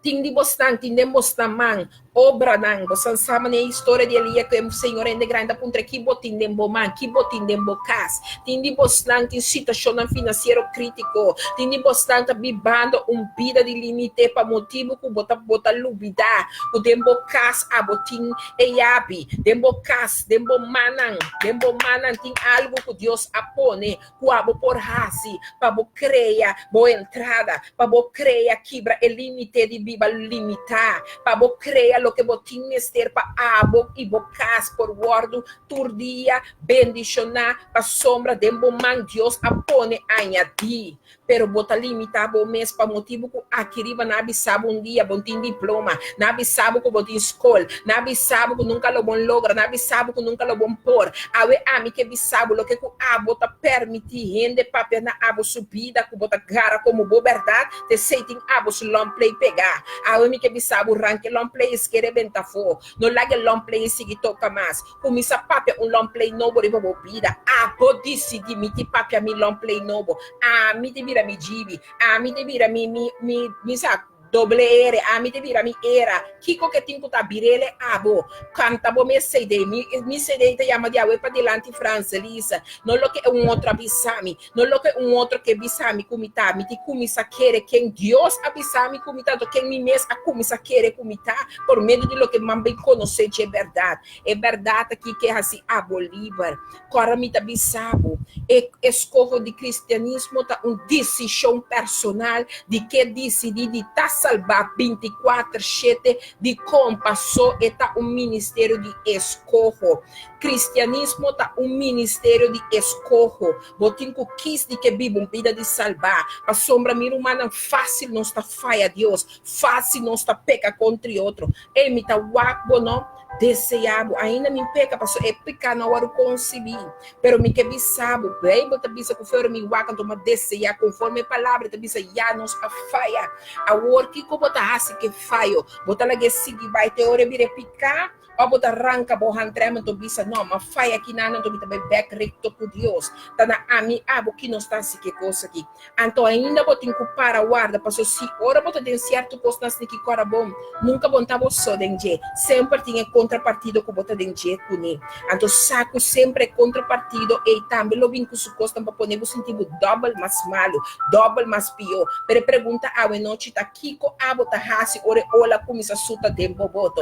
[SPEAKER 1] Tin di bosnan, tin den bosnan man, obranan. Bosan sa manera e historia di Elia ku e señor hende grandi a puntra, Ki bo tin den bo man? Ki bo tin den bo kas? Tin di bosnan tin situashonnan finansiero krítiko. Tin di bosnan ta bibando un bida di límite pa motibu ku bo ta bo ta lubidá ku den bo kas abo tin e yabi. Den bo kas, den bo mannan, den bo mannan tin algu ku Dios a pone ku abo por hasi pa bo krea bo entrada, pa bo krea kibra e limite di biba limitá, pa bo krea loke. loke bo tin mester pa abo i bo kas por wòrdu tur dia bendishoná, pasobra den bo man Dios a pone añadí. Pero bo ta limitá bo mes pa motibu ku aki riba nan a bisa bo un dia bo tin diploma, nan a bisa bo ku bo tin skol, nan a bisa bo ku nunka lo bon logra, nan a bisa bo ku nunka lo bon por. Awe ami ke bisa bo loke ku abo ta permití hende papia na abo su bida ku bo ta gara komo bo bèrdat, t'esei tin abo su lòmplei pegá. Awe mi ke bisa bo ranka e lòmplei i skere benta afó. No laga e lòmplei sigui toka mas. Kuminsá papia un long play nobo riba bo bida. Abo disidí, mi ti papia mi long play nobo. Ami ti bira mi djibi. Ami ti bira mi mi mi mi sa doble ere. Ami ti bira mi era. Kiko ke tin ku ta birele abo? Kanta bo mes CD. Mi mi CD ta yama di awe padilanti Franselisa. No loke un otro a bisa mi. No loke un otro ke bisa mi ku mi ta. Mi ti kuminsá kere ken Dios a bisa mi ku mi ta, anto ken mi mes a kuminsá kere ku mi ta por medio di loke mi a bin konosé dje bèrdat. E bèrdat aki ke hasi abo liber. Kòrda mi ta bisa bo, e eskoho di kristianismo ta un desishon personal di ke disidí di ta salbá bintikuater shete. Dikon? Pasó e ta un ministerio di eskoho. Kristianismo ta un ministerio di eskoho. Bo tin ku kis di ke biba un bida di salbá. Pasobra, mi rumannan, fásil nos ta faya Dios, fásil nos ta peka kontri otro. Ey, mi ta wak bo no deseá bo. Ainda mi peka, pasobra e piká no a wòrdu konsibí. Pero mi ke bisa bo, Beibel ta bisa ku fe ora mi wak anto mi a deseá konforme e palabra ta bisa, ya nos a faya. Awor, kiko bo ta hasi ku e fayo? Bo ta lag'é sigui bai te ora e bira e piká? Òf bo ta ranka bo handrem anto bisa, No, m'a faya kinan, anto mi ta bai bèk rekto ku Dios. Ta na ami abo ki nos ta hasi ki e kos aki. Anto ainda bo tin ku para warda, pasobra si ora bo ta den sierto kosnan asina ki kòrda bon, nunka bo no ta bo so den dje. Semper tin e kontrapartido ku bo ta den dje kuné. Anto sa ku semper e kontrapartido ei tambe lo bin ku su kosnan pa pone bo sinti bo dòbel mas malu, dòbel mas pió. Pero e pregunta awe nochi ta, Kiko abo ta hasi ora e ola kuminsá suta den bo boto?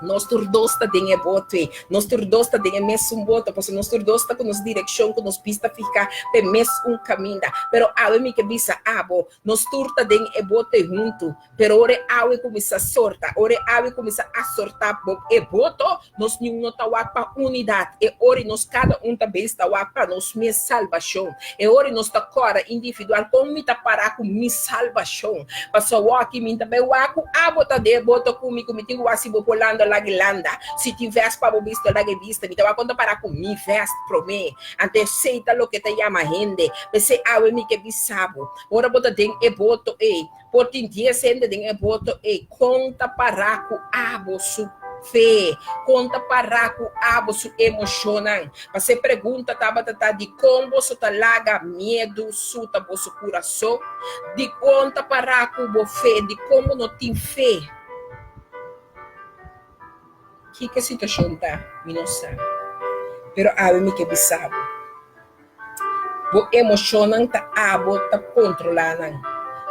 [SPEAKER 1] Nos tur dos ta den e boto ei. Nos tur dos ta den e mesun boto, pasobra nos tur dos ta ku nos direkshon, ku nos bista fihá pa e mesun kaminda. Pero awe mi ke bisa abo, nos tur ta den e boto ei huntu, pero ora e awe kuminsá sorta, ora e awe kuminsá asortá bo e boto, nos niun no ta wak pa unidat. E ora ei nos kada un ta bes ta wak pa nos mes salbashon. E ora ei nos ta kòrda individual, kon mi ta pará ku mi salbashon? Pasobra awor aki mi ta bai wak ku abo ta den e boto ku mi, ku mi tin ku wak si bo por landa laga e landa. Si tin vèst pa bo bisti, laga e bisti. Mi ta wak kon ta pará ku mi vèst promé. Anto esei ta loke ta yama hende. P'esei awe mi ke bisa bo, ora bo ta den e boto ei, por tin dies hende den e boto ei, kon ta pará ku abo su fe? Kon ta pará ku abo su emoshonnan? Pas'e pregunta tabata ta, Dikon boso ta laga miedu suta boso kurason? Dikon ta pará ku bo fe? Dikon bo no tin fe? Kiko e situashon ta, mi no sa. Pero awe mi ke bisa bo, bo emoshonnan ta abo ta kontrolá nan.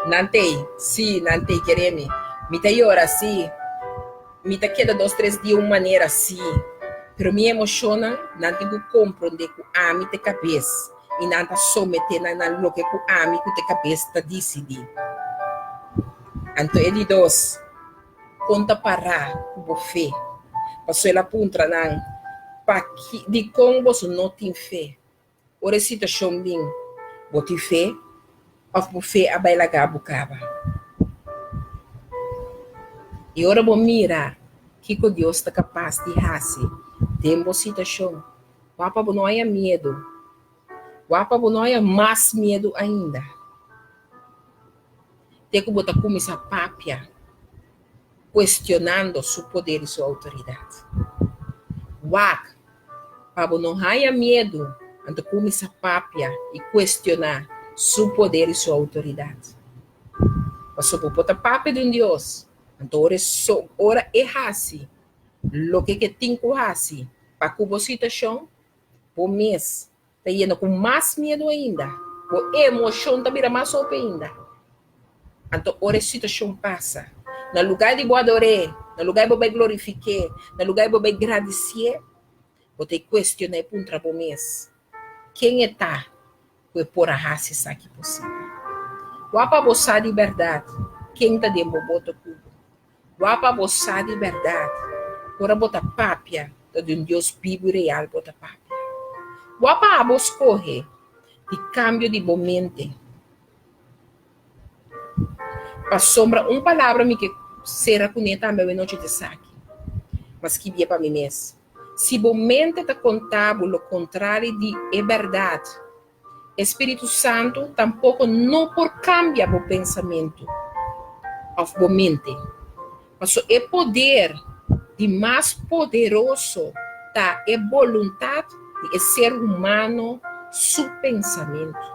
[SPEAKER 1] Nan t'ei, sí, nan t'ei kere mi. Mi ta yora, sí. Mi ta keda dos tres dia un manera, sí. Pero mi emoshonnan, nan tin ku komprondé ku ami ta e kabes i nan ta someté nan na loke ku ami ku ta e kabes ta disidí. Anto e di dos. Kon ta pará ku bo fe? Pasobra el a puntra nan, Paki, dikon boso no tin fe? Ora e situashon bin, bo tin fe òf bo fe a bai laga bo kaba? I ora bo mira kiko Dios ta kapas di hasi den bo situashon, wak pa bo no haña miedu, wak pa bo no haña mas miedu ainda. Te ku bo ta kuminsá papia kuestionando su poder i su outoridat. Wak, pa bo no haña miedu, anto kuminsá papia i kuestioná su poder i su outoridat. Pasobra bo por ta papia di un Dios, anto ora e so, ora e hasi loke ke tin ku hasi pa ku bo situashon, bo mes Ta yena ku mas miedu ainda. Bo emoshon ta bira mas hopi ainda. Anto ora e situashon pasa, na lugá di bo ador'é, na lugá di bo bai glorifik'é, na lugá di bo bai gradisié, bo ta e kuestioná i puntra bo mes, Ken e ta ku e por a hasi esaki posibel? Wak pa bo sa di bèrdat ken ta den bo boto ku bo. Wak pa bo sa di bèrdat, ora bo ta papia ta di un Dios bibu i real bo ta papia. Wak pa abo skohe di kambio di bo mente. Pasobra un palabra mi ke sera kuné tambe awe nochi ta esaki, m'a skibié pa mi mes, Si bo mente ta konta bo lo kontrali di e bèrdat, E spiritu santu tampoko no por kambia bo pensamentu òf bo mente. Pasobra e poder di mas poderoso ta e boluntat di e ser humano su pensamentu.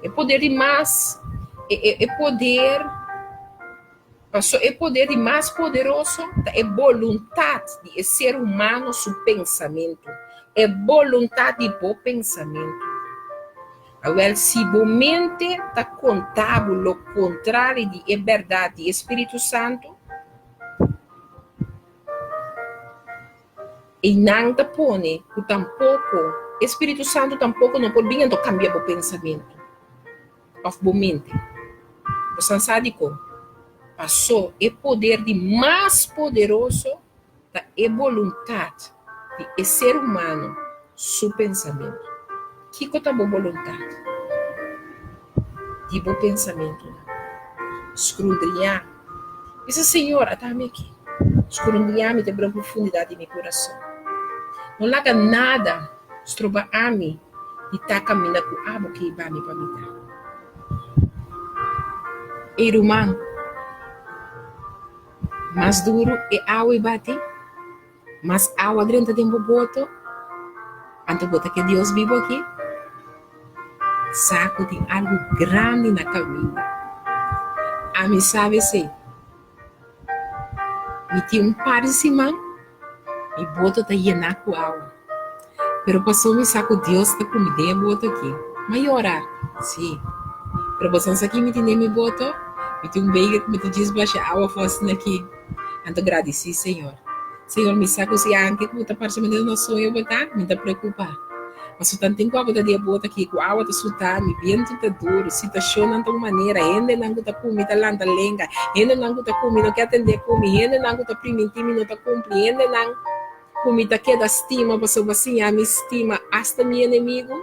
[SPEAKER 1] E poder di mas e poder. Paso e poder di mas poderoso ta e boluntat di e ser humano su pensamentu, e boluntat di bo pensamentu. Awel, si bo mente ta konta bo lo kontrali di e bèrdat di e Spiritu Santu, einan ta pone ku tampoko e Spiritu Santu tampoko no por bin anto kambia bo pensamentu. Òf bo mente. Bo san sa dikon? Pasó e poder di mas poderoso ta e boluntat di e ser humano su pensamentu. Kiko ta bo boluntat di bo pensamentunan? Skrundriá. Bisa, Señor, ata mi aki. Skrundriá mi te bira profundidat di mi kurason. No laga nada stroba ami di ta kaminda ku abo ke hiba mi pa mi ta. Ey ruman, mas duru e awa e bati, mas awa drenta den bo boto, anto bo ta ke Dios bibo aki? Sa ku tin algu grandi na kaminda. Ami sabi esei. Mi tin un par di siman, mi boto ta yená ku awa. Pero paso mi sa ku Dios ta ku mi den e boto aki. M'a yora? Sí. Pero boso no sa ki mi tin den mi boto? Mi tin un beker ku mi ta djis basha awa afó asina aki. Anto gradisí Señor. Señor, mi sa ku si anke ku ta parse manera na soño bo ta, mi ta preokupá. Pasobra tanten ku abo ta di e bota aki, ku awa ta suta mi, bientu ta duru, situashonnan ta un manera, hendenan ku ta ku mi ta lanta lenga, hendenan ku ta ku mi no ke atendé ku mi, hendenan ku ta primintí mi no ta kumpli, hendenan ku mi ta keda stima pasobra bo a siña mi stima asta mi enemigu,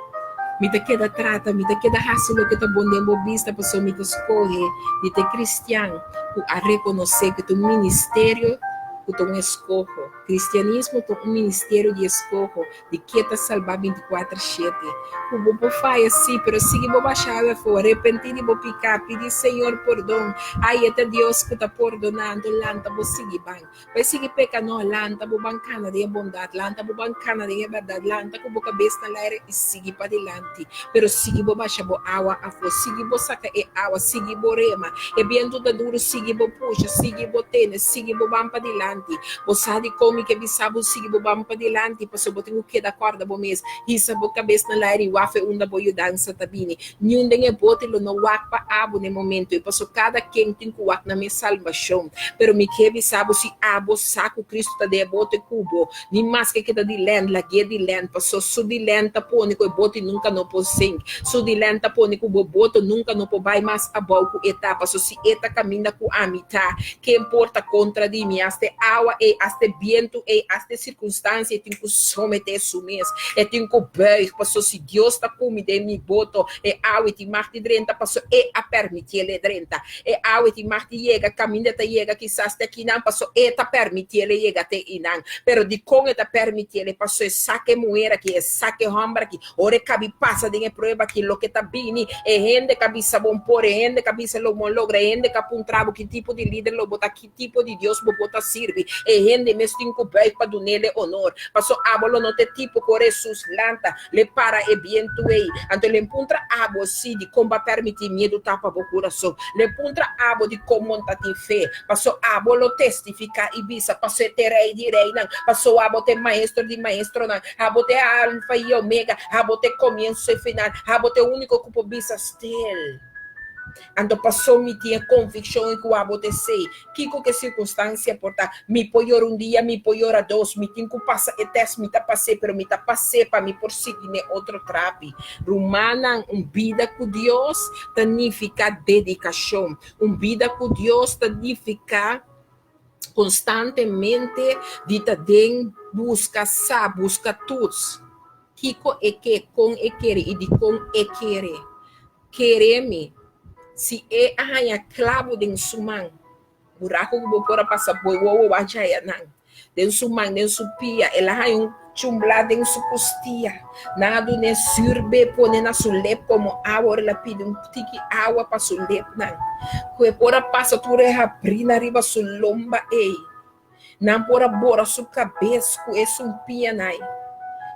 [SPEAKER 1] mi ta keda trata, mi ta keda hasi loke ta bon den bo bista pasobra mi ta skohe di ta e kristian ku a rekonosé ku ta un ministerio ku ta un eskoho. Kristianismo ta un ministerio di eskoho di ke ta salbá bintikuater shete. Ku bo por faya sí, pero sigui bo basha awe afó, repentí di bo piká, pidi Señor pordon. Ai, e ta Dios ku ta pordoná, anto lanta bo sigui ban. Bai sigui peka no, lanta bo ban kana den e bondat, lanta bo ban kana den e bèrdat, lanta ku bo kabes na laire i sigui padilanti. Pero sigui bo basha bo awa afó, sigui bo saka e awa, sigui bo rema. E bientu ta duru, sigui bo pusha, sigui bo tene, sigui bo ban padilanti. Bo sa dikon mi ke bisa bo sigui bo ban padilanti? Pasobra bo tin ku keda kòrda bo mes, hisa bo kabes na laire i wak fe unda bo yudansa ta bini. Niun den e bote lo no wak pa abo na e momento ei, pasobra kada ken tin ku wak na mes salbashon. Pero mi ke bisa bo, si abo sa ku Kristu ta den e bote ku bo, ni maske ke ta di lèn, lag'é di lèn, pasobra su di lèn ta pone ku e bote nunka no por sink. Su di lèn ta pone ku bo boto nunka no por bai mas abou ku e ta, pasobra si e ta kaminda ku ami ta, ken por ta kontra di mi? Asta e awa ei, asta e bientu ei, asta e sirkunstansia ei tin ku someté su mes, e tin ku buig, pasobra si Dios ta ku mi den mi boto, e awe tin mag di drenta, pasobra e a permitiel e drenta. E awe tin mag di yega kaminda e ta yega kisas te akinan, pasobra e ta permitiel e yega te einan. Pero dikon e ta permitiel e? Pasobra e sa ku e muher aki, e sa ku e hòmber aki, ora e kabi pasa den e prueba aki, loke ta bini, e hende ka bisa bon por, e hende ka bisa lo bon logra, e hende ka puntra bo ki tipo di lider lo bo ta, ki tipo di Dios bo bo ta sirbi, e hende mes tin ku buig pa dun'el e onor. Pasobra abo lo no ta e tipo ku ora Hesus lanta, L'e para e bientu ei. Anto l'e puntra abo si di kon b'a permití miedu tapa bo kurason. L'e puntra abo di kon mon ta tin fe. Paso abo lo testifiká i bisa, Paso e t'e Rei di reinan, paso abo t'e Maestro di maestronan, abo t'e Alfa i Omega, abo t'e komienso i final, abo t'e úniko ku por bisa, Stil. Anto paso mi tin e konvikshon i ku abo ta esei, kiko ku e sirkunstansia por ta, mi por yora un dia, mi por yora dos, mi tin ku pasa e tèst, mi ta pas'é, pero mi ta pas'é pa mi por sigui n'e otro trapi. Rumannan, un bida ku Dios ta nifiká dedikashon. Un bida ku Dios ta nifiká. Konstantemente di ta den buska sa, buska toets. Kiko e ke, kon e kere i dikon e kere. Kere mi, si e a haña klabu den su man, buraku ku bo por a pasa boi wowo wak djaya nan. Den su man, den su pia, el a haña un chumblá den su kustia. Nan a dun'é zürbe pone na su lep komo awa ora el a pidi un tiki awa pa su lepnan. Ku e por a pasa tur e habrinan riba su lomba ei. Nan por a bora su kabes ku e sumpianan ei.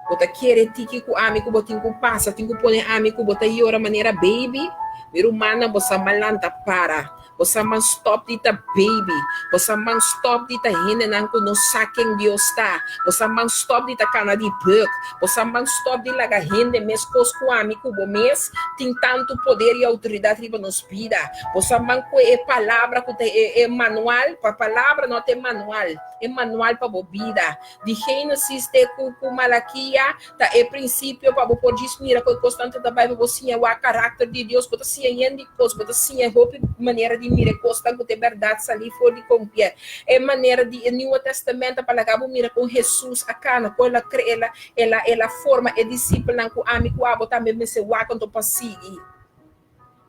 [SPEAKER 1] Bo ta kere tiki ku ami ku bo tin ku pasa, tin ku pone ami ku bo ta yora manera baby? Mi rumannan, bo sa malanta para. Bo sa man stop di ta baby. Bo sa man stop di ta hendenan ku no sa ken Dios ta. Bo sa man stop di ta kana di buk. Bo sa man stop di laga hende meskos ku ami ku bo mes tin tantu poder i outoridat riba nos bida. Bo sa man kue e palabra ku ta e e manual, pa palabra no ta e manual, e manual pa bo bida. Di Génesis te ku ku Malakia Ta e prinsipio pa bo por djis mira ku e kosnan ta ta bai pa bo siña wak karakter di Dios. Bo ta siña yen di kos, bo ta siña hopi manera di mira e kosnan ku ta e bèrdat salí for di kon pier. E manera di e Nieuwe Testament ta pa laga bo mira kon Hesus a kana, kon el a kre, el a el a el a forma e disipelnan ku ami ku abo tambe mester wak anto pa sigui.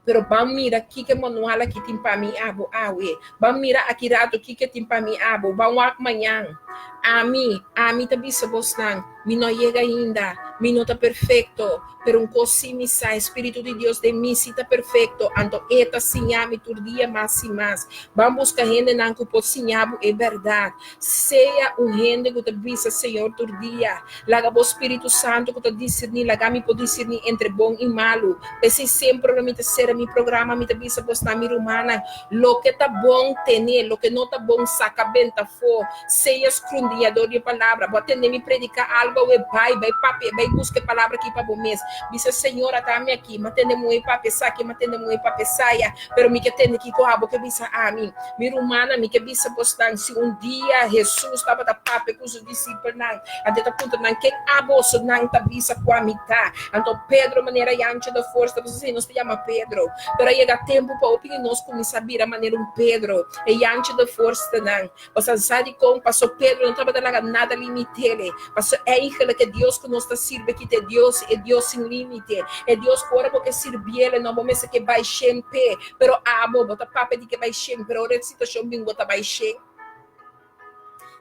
[SPEAKER 1] Pero ban mira kiko e manual aki tin pa mi abo awe. Ban mira aki rato kiko e tin pa mi abo. Ban wak mañan. Ami, ami ta bisa bosnan, mi no a yega ainda. Mi no ta perfecto. Pero un cos si mi sa, e Spiritu di Dios den mi si ta perfecto, anto E ta siña mi tur dia mas i mas. Ban busca hendenan cu por siña bo e berdad. Sea un hende cu ta bisa Señor tur dia. Laga bo Spiritu Santu ku ta disirní, laga mi por disirní entre bon i malu. P'esei semper ora mi ta sera mi programa, mi ta bisa bosnan, mi rumannan, loke ta bon, ten'é, loke no ta bon, saka benta afó. Sea skrundiñador di e palabra. Bo a tende mi prediká algu awe? Bai, bai papia, bai buska e palabra akí pa bo mes. Bisa, Señor, ata mi akí. Mi a tende muhé papia esaki, mi a tende muhé papia esaya, pero mi ke tende kiko abo ke bisa ami. Mi rumannan, mi ke bisa bosnan, si un dia Hesus tabata papia ku su disipelnan, anto e ta puntra nan, Ken abosonan ta bisa ku ami ta? Anto Pedro, manera Jantje de Forst ta bisa, si, nos ta yama Pedro. Pero a yega tempu pa hopi di nos kuminsá bira manera un Pedro, e Jantje de Forstnan. Pasobra sa dikon? Pasobra Pedro no tabata laga nada limit'el. Pasobra eigenlijk e Dios ku nos ta sirbi aki ta e Dios, e Dios sin límite. E Dios ku ora bo ke sirbiel, no bo mester ke bai shen p'e. Pero abo, bo ta papia di ke bai shen, pero ora e situashon bin bo ta bai shen.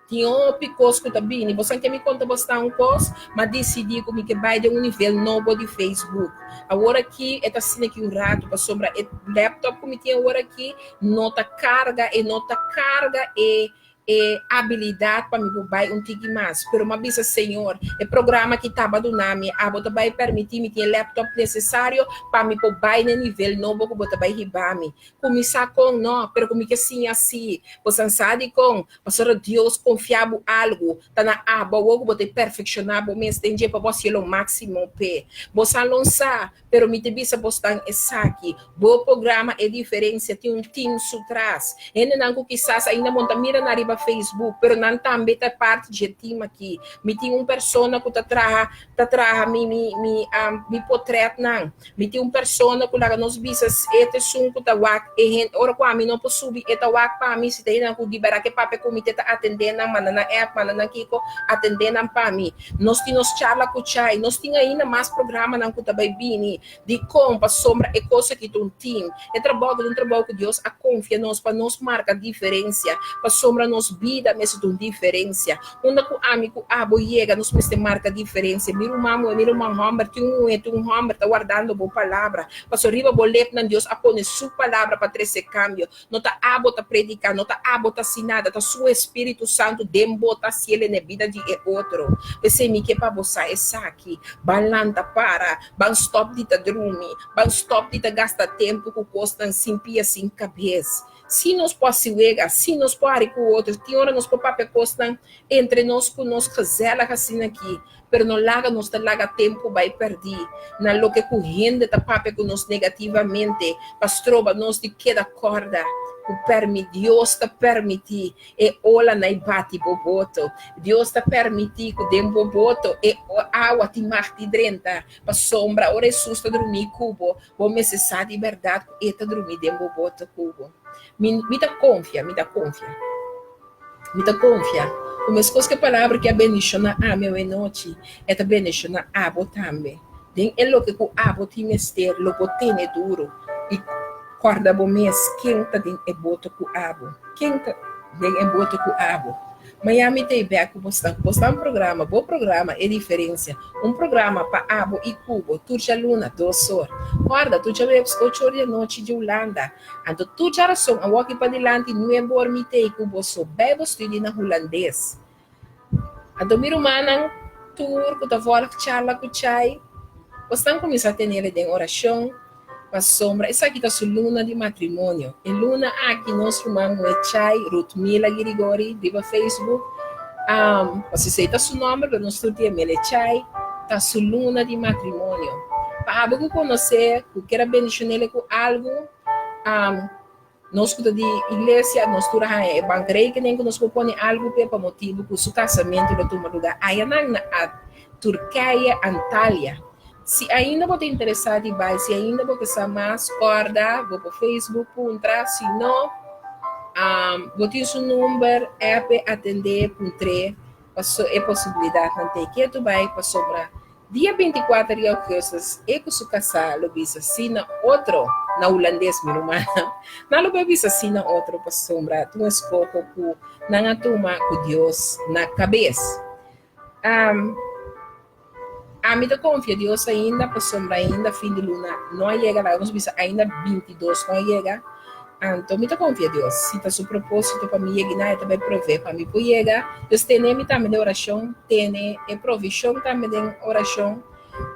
[SPEAKER 1] Tin hopi kos ku ta bini. Bo sa ke mi konta bo sta un kos? M'a disidí ku mi ke bai den un nivel nobo di Facebook. Awor aki e ta asina ki un ratu pasobra e laptop ku mi tin awor aki no ta karga, e no ta karga e e abilidat pa mi por bai un tiki mas. Pero m'a bisa, Señor, e programa ki taba duna mi, abo ta bai permití mi tin e laptop nesesario pa mi por bai na e nivel nobo ku bo ta bai hiba mi. Ku mi sa kon no, pero ku mi ke siña si. Bo san sa dikon? Pasobra Dios konfia bo algu, ta na abo awor ku bo ta perfekshoná bo mes den dje pa bo hasié lo máksimo p'e. Bo san lo sa, pero mi ta bisa bosnan esaki, bo programa E Diferensia tin un tim su tras. Hendenan ku kisas ainda bo no ta mira nan riba Facebook, pero nan tambe ta parti dje tim aki. Mi tin un persona ku ta traha ta traha mi mi mi mi potrètnan. Mi tin un persona ku laga nos bisa e ta esun ku ta wak e hende ora ku ami no por subi e ta wak pa mi si ta hende ku di bèrdat ke papia ku mi te ta atendé nan manda nan app manda nan kiko atendé nan pa mi nos tin nos charla ku chai nos tin ainda mas programanan ku ta bai bini dikon pasobra e kos aki ta un team e trabou ta un trabou ku Dios a konfia nos pa nos marka diferensia pasobra nos bida mester ta un diferensia Unda ku ami ku abo yega, nos mester marka diferensia. Mi ruman muhé, mi ruman hòmber, tin un muhé, tin un hòmber ta wardando bo palabra. Pasobra riba bo lepnan Dios a pone Su palabra pa trese kambio. No ta abo ta prediká, no ta abo ta hasi nada, ta Su Espíritu Santu den bo ta hasiel na e bida di e otro. P'esei mi ke pa bo sa esaki, Ban lanta para, ban stòp di ta drumi, ban stòp di ta gasta tempu ku kosnan sin pia sin kabes. Si nos por hasi wega, si nos por hari ku otro, tin ora nos por papia kosnan entre nos ku nos gezellig asina aki, pero no laga nos ta laga tempu bai pèrdí na loke ku hende ta papia ku nos negativamente pa stroba nos di keda kòrda ku pèrmi Dios ta pèrmití e ola na e bati bo boto. Dios ta pèrmití ku den bo boto e awa tin mag di drenta pasobra ora Hesus ta drumí ku bo, Bo mester sa di bèrdat ku e ta drumí den bo boto ku bo. Mi, mi ta konfia, mi ta konfia. Mi ta konfia ku meskos ku e palabra ki a bendishoná ami awe nochi, e ta bendishoná abo tambe. Den e loke ku abo tin mester, lo bo tene duru i kòrda bo mes ken ta den e boto ku abo. Ken ta den e boto ku abo? Maña mi ta e bek ku bo sta. Bo sta un programa, bo programa E Diferensia. Un programa pa abo i ku bo, tur djaluna, dos or. Kòrda, tur djaweps, ocho or di anochi di Hulanda. Anto tur djarason, awoki padilanti, nuebe or mi ta ei ku bo so Bijbel studie na hulandes. Anto mi rumannan tur ku ta vòlg charla ku Chai, bo stan kuminsá tenele den orashon. Pasobra esaki ta su luna di matrimonio. E luna aki nos ruman muhé Chai Ruthmila Girigori riba Facebook, pasobra esei ta su nòmber pero nos tur tin e mele Chai, ta su luna di matrimonio. Pa abo ku konosé, ku kier a bendishon'el ku algu, nos ku ta di iglesia, nos tur a haña e bankrekening ku nos por pone algu p'e pa motibu ku su kasamentu lo tuma lugá ayanan na Turkije, Antalya. Si ainda bo ta interesá di bai, si ainda bo ke sa mas, kòrda bo por Facebook puntra, si no, bo tin su number, app e, atendé, puntr'é paso e posibilidatnan ta e ketu bai pasobra Dia 24 di augustus e ku su kasá lo bisa sí na otro, na hulandes mi ruman, nan lo por bisa sí na otro pasobra ta un eskoho ku nan a tuma ku Dios na kabes. Ami ta konfia Dios ainda pasobra ainda fin di luna no a yega, laga nos bisa ainda 22 no a yega, anto mi ta konfia Dios, si ta su propósito pa mi yega i nan e ta bai provee pa mi por yega. Dios tene mi tambe den orashon, tene e provishon tambe den orashon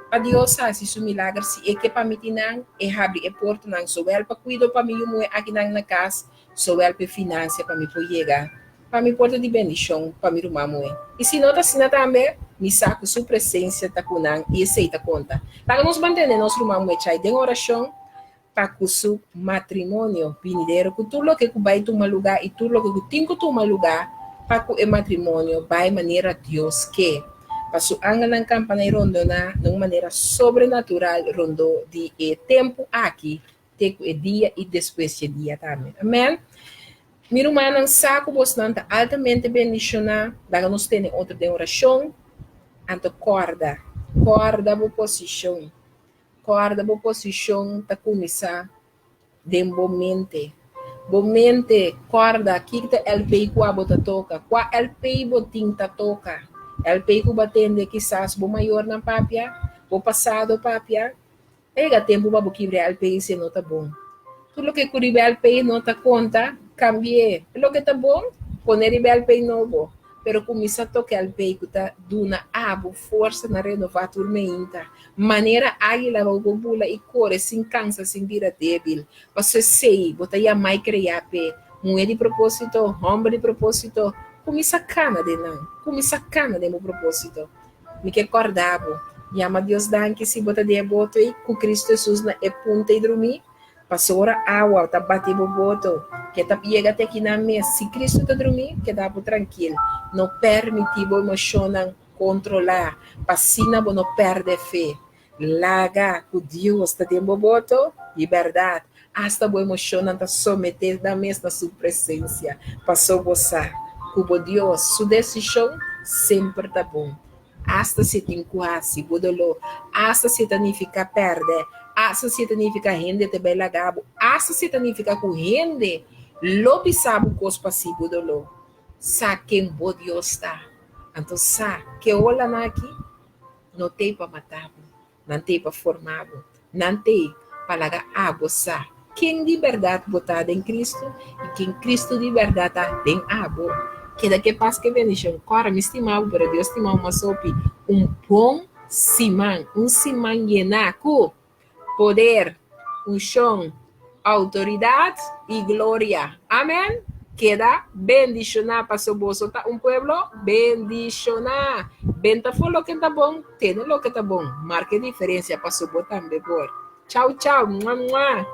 [SPEAKER 1] pa Dios hasi su milager si e ke pa mi tin nan, e habri e portanan zowel pa kuido pa mi yu muhé akinan na kas, zowel pa e finansia pa mi por yega pa mi por ta di bendishon pa mi ruman muhé. I si no ta asina tambe, mi sa ku su presensia ta ku nan i esei ta konta. Laga nos mantene nos ruman muhé chai den orashon pa ku su matrimonio binidero, ku tur loke ku bai tuma lugá i tur loke ku tin ku tuma lugá pa ku e matrimonio bai manera Dios ke, pa su angelnan kampana i rondoná na un manera sobrenatural rondó di e tempu aki te ku e dia i despues dje dia tambe. Amen. Mi rumannan sa ku bosnan ta altamente bendishoná. Laga nos tene otro den orashon. Anto kòrda, kòrda bo posishon. Kòrda bo posishon ta kuminsá den bo mente. Bo mente, kòrda kiko ta LP ku abo ta toka. Kua LP bo tin ta toka? LP ku bo a tende kisas bo mayornan papia, bo pasado papia. A yega tempu pa bo kibra e LP si e no ta bon. Tur loke ku riba e LP no ta konta, kambi'é. E loke ta bon, pone riba e LP nobo. Pero kuminsá toka e LP ku ta duna abo forsa na renová tur meinta. Manera águila bo por bula i kore sin kansa, sin bira débil. Pasobra esei bo ta yamá i kreá p'e. Muhé di propósito, hòmber di propósito, kuminsá kana den nan. Kuminsá kana den bo propósito. Mi ke kòrda bo, yama Dios danki si bo ta den e boto ei ku Kristu Hesus na e punta ei drumí, pasobra ora awa ta bati bo boto, ke ta yega te akinan mes. Si Kristu ta drumí, keda bo trankil. No pèrmití bo emoshonnan kontrolá, pa asina bo no pèrdè fe. Laga ku Dios ta den bo boto, di bèrdat, asta bo emoshonnan ta someté nan mes na su presensia, paso bo sa ku bo Dios su desishon semper ta bon, asta si e tin ku hasi bo doló, asta si e ta nifiká pèrdè, asta si e ta nifiká hende ta bai laga bo, asta si e ta nifiká ku hende lo bisa bo kos pa hasi bo doló. Sa ken bo Dios ta, anto sa ke olanan aki No t'ei pa mata bo, nan t'ei pa forma bo. Nan t'ei pa laga abo sa ken di bèrdat bo ta den Kristu i ken Kristu di bèrdat ta den abo. Keda ke pas ke bendishon. Kòrda, mi stima bo, pero Dios stima bo mas hopi. Un bon siman, un siman yená ku poder, unshon, outoridat i gloria. Amen! Keda bendishoná, paso boso ta un pueblo bendishoná. Benta for loke ta bon, tene loke ta bon. Marka e diferensia, paso bo tambe por. Chau chau! Mua mua!